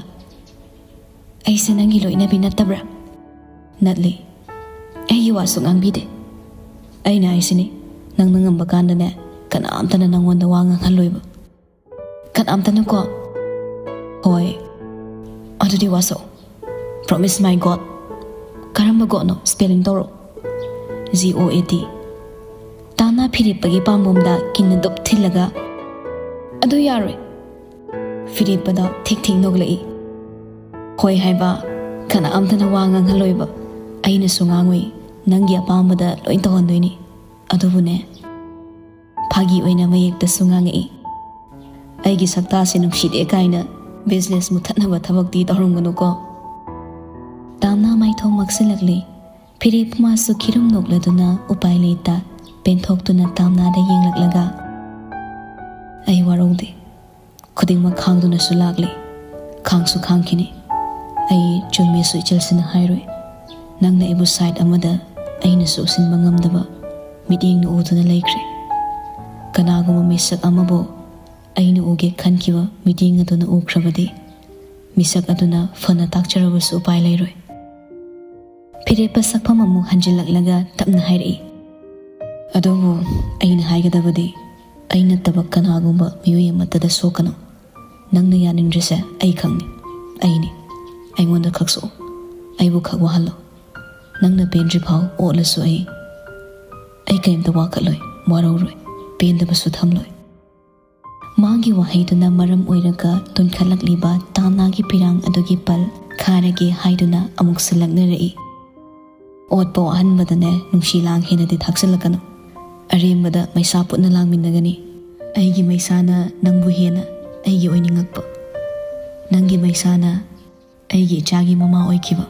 "ꯑꯩꯁꯦ ꯅꯪꯒꯤ ꯂꯣꯏꯅꯕꯤ ꯅꯠꯇꯕ꯭ꯔꯥ?" "ꯅꯠꯂꯤ꯫ ꯑꯩꯒꯤ ꯋꯥꯁꯨ ꯉꯥꯡꯕꯤꯗꯦ꯫ ꯑꯩꯅ ꯍꯥꯏꯁꯤꯅꯤ, ꯅꯪꯅ ꯉꯝꯕ ꯀꯥꯟꯗꯅꯦ, ꯀꯅꯥꯝꯇꯅ ꯅꯪꯉꯣꯟꯗ ꯋꯥ ꯉꯥꯡꯍꯜꯂꯣꯏꯕ꯫" "ꯀꯅꯥꯝꯇꯅꯀꯣ?" "ꯍꯣꯏ꯫" "ꯑꯗꯨꯗꯤ ꯋꯥꯁꯛꯑꯣ꯫" "Promise my God꯫" "ꯀꯔꯝꯕ ꯒꯣꯗꯅꯣ? ꯁ꯭ꯄꯦꯂꯤꯡ ꯇꯧꯔꯛꯑꯣ꯫" "G O A D꯫" Tamna ꯐꯤꯔꯦꯞꯄꯒꯤ ꯄꯥꯝꯕꯣꯝꯗ ꯀꯤꯟꯅ ꯗꯨꯞ ꯊꯤꯜꯂꯒ, "ꯑꯗꯨ ꯌꯥꯔꯣꯏ꯫" ꯐꯤꯔꯦꯞꯄꯗ ꯊꯤꯛ ꯊꯤꯛ ꯅꯣꯛꯂꯛꯏ꯫ "ꯍꯣꯏ ꯍꯥꯏꯕ, ꯀꯅꯥꯝꯇꯅ ꯋꯥ ꯉꯥꯡꯍꯜꯂꯣꯏꯕ꯫ ꯑꯩꯅꯁꯨ ꯉꯥꯡꯉꯣꯏ꯫ ꯅꯪꯒꯤ ꯑꯄꯥꯝꯕꯗ ꯂꯣꯏ ꯇꯧꯍꯟꯗꯣꯏꯅꯤ꯫ ꯑꯗꯨꯕꯨꯅꯦ," ꯐꯥꯒꯤ ꯑꯣꯏꯅ ꯃꯌꯦꯛꯇꯁꯨ ꯉꯥꯡꯉꯛꯏ, "ꯑꯩꯒꯤ ꯁꯛꯇꯥꯁꯦ ꯅꯨꯡꯁꯤꯗꯦ ꯀꯥꯏꯅ business ꯃꯨꯊꯠꯅꯕ ꯊꯕꯛꯇꯤ ꯇꯧꯔꯝꯒꯅꯨꯀꯣ꯫" ꯇꯥꯝꯅꯥ ꯃꯥꯏꯊꯣꯡ ꯃꯛꯁꯤꯜꯂꯛꯂꯤ꯫ ꯐꯤꯔꯦꯞ ꯃꯥꯁꯨ ꯈꯤꯔꯨꯝ ꯅꯣꯛꯂꯗꯨꯅ ꯎꯄꯥꯏ ꯂꯩꯇ ꯄꯦꯟꯊꯣꯛꯇꯨꯅ ꯇꯥꯝꯅꯥꯗ ꯌꯦꯡꯂꯛꯂꯒ, "ꯑꯩ ꯋꯥꯔꯧꯗꯦ꯫ ꯈꯨꯗꯤꯡꯃꯛ ꯈꯥꯡꯗꯨꯅꯁꯨ ꯂꯥꯛꯂꯤ꯫ ꯈꯥꯡꯁꯨ ꯈꯥꯡꯈꯤꯅꯤ꯫ ꯑꯩ ꯆꯨꯝꯃꯦꯁꯨ ꯏꯆꯜꯁꯤꯅ ꯍꯥꯏꯔꯣꯏ꯫ ꯅꯪꯅ ꯑꯩꯕꯨ side ꯑꯃꯗ ꯑꯩꯅꯁꯨ ꯎꯁꯤꯟꯕ ꯉꯝꯗꯕ ꯃꯤꯠꯌꯦꯡꯅ ꯎꯗꯨꯅ ꯂꯩꯈ꯭ꯔꯦ꯫ ꯀꯅꯥꯒꯨꯝꯕ ꯃꯤꯁꯛ ꯑꯃꯕꯨ ꯑꯩꯅ ꯎꯒꯦ ꯈꯟꯈꯤꯕ ꯃꯤꯠꯌꯦꯡ ꯑꯗꯨꯅ ꯎꯈ꯭ꯔꯕꯗꯤ, ꯃꯤꯁꯛ ꯑꯗꯨꯅ ꯐꯅ ꯇꯥꯛꯆꯔꯕꯁꯨ ꯎꯄꯥꯏ ꯂꯩꯔꯣꯏ꯫" ꯐꯤꯔꯦꯞꯄ ꯁꯛꯐꯝ ꯑꯃꯨꯛ ꯍꯟꯖꯤꯜꯂꯛꯂꯒ ꯇꯞꯅ ꯍꯥꯏꯔꯛꯏ, "ꯑꯗꯨꯕꯨ ꯑꯩꯅ ꯍꯥꯏꯒꯗꯕꯗꯤ, ꯑꯩ ꯅꯠꯇꯕ ꯀꯅꯥꯒꯨꯝꯕ ꯃꯤꯑꯣꯏ ꯑꯃꯠꯇꯗ ꯁꯣꯛꯀꯅꯨ꯫ ꯅꯪꯅ ꯌꯥꯅꯤꯡꯗ꯭ꯔꯤꯁꯦ ꯑꯩ ꯈꯪꯅꯤ꯫ ꯑꯩꯅꯤ꯫ ꯑꯩꯉꯣꯟꯗ ꯈꯛ ꯁꯣꯛꯎ꯫ ꯑꯩꯕꯨ ꯈꯛ ꯋꯥꯍꯜꯂꯣ꯫ ꯅꯪꯅ ꯄꯦꯟꯗ꯭ꯔꯤ ꯐꯥꯎ ꯑꯣꯠꯂꯁꯨ ꯑꯩ, ꯑꯩ ꯀꯔꯤꯝꯇ ꯋꯥꯀꯠꯂꯣꯏ, ꯋꯥꯔꯧꯔꯣꯏ, ꯄꯦꯟꯗꯕꯁꯨ ꯊꯝꯂꯣꯏ꯫ ꯃꯥꯒꯤ ꯋꯥꯍꯩꯗꯨꯅ ꯃꯔꯝ ꯑꯣꯏꯔꯒ ꯇꯨꯝꯈꯠꯂꯛꯂꯤꯕ ꯇꯥꯅꯥꯒꯤ ꯄꯤꯔꯥꯡ ꯑꯗꯨꯒꯤ ꯄꯜ ꯈꯥꯔꯒꯦ ꯍꯥꯏꯗꯨꯅ ꯑꯃꯨꯛꯁꯨ ꯂꯛꯅꯔꯛꯏ꯫ ꯑꯣꯠꯄ ꯋꯥꯍꯟꯕꯗꯅꯦ ꯅꯨꯡꯁꯤ ꯂꯥꯡ ꯍꯦꯟꯅꯗꯤ ꯊꯥꯛꯆꯤꯜꯂꯛꯀꯅꯨ꯫ ꯑꯔꯦꯝꯕꯗ ꯃꯩꯁꯥ ꯄꯨꯟꯅ ꯂꯥꯡꯃꯤꯟꯅꯒꯅꯤ꯫ ꯑꯩꯒꯤ ꯃꯩꯁꯥꯅ ꯅꯪꯕꯨ ꯍꯦꯟꯅ ꯑꯩꯒꯤ ꯑꯣꯏꯅꯤꯡꯉꯛꯄ, ꯅꯪꯒꯤ ꯃꯩꯁꯥꯅ ꯑꯩꯒꯤ ꯏꯆꯥꯒꯤ ꯃꯃꯥ ꯑꯣꯏꯈꯤꯕ꯫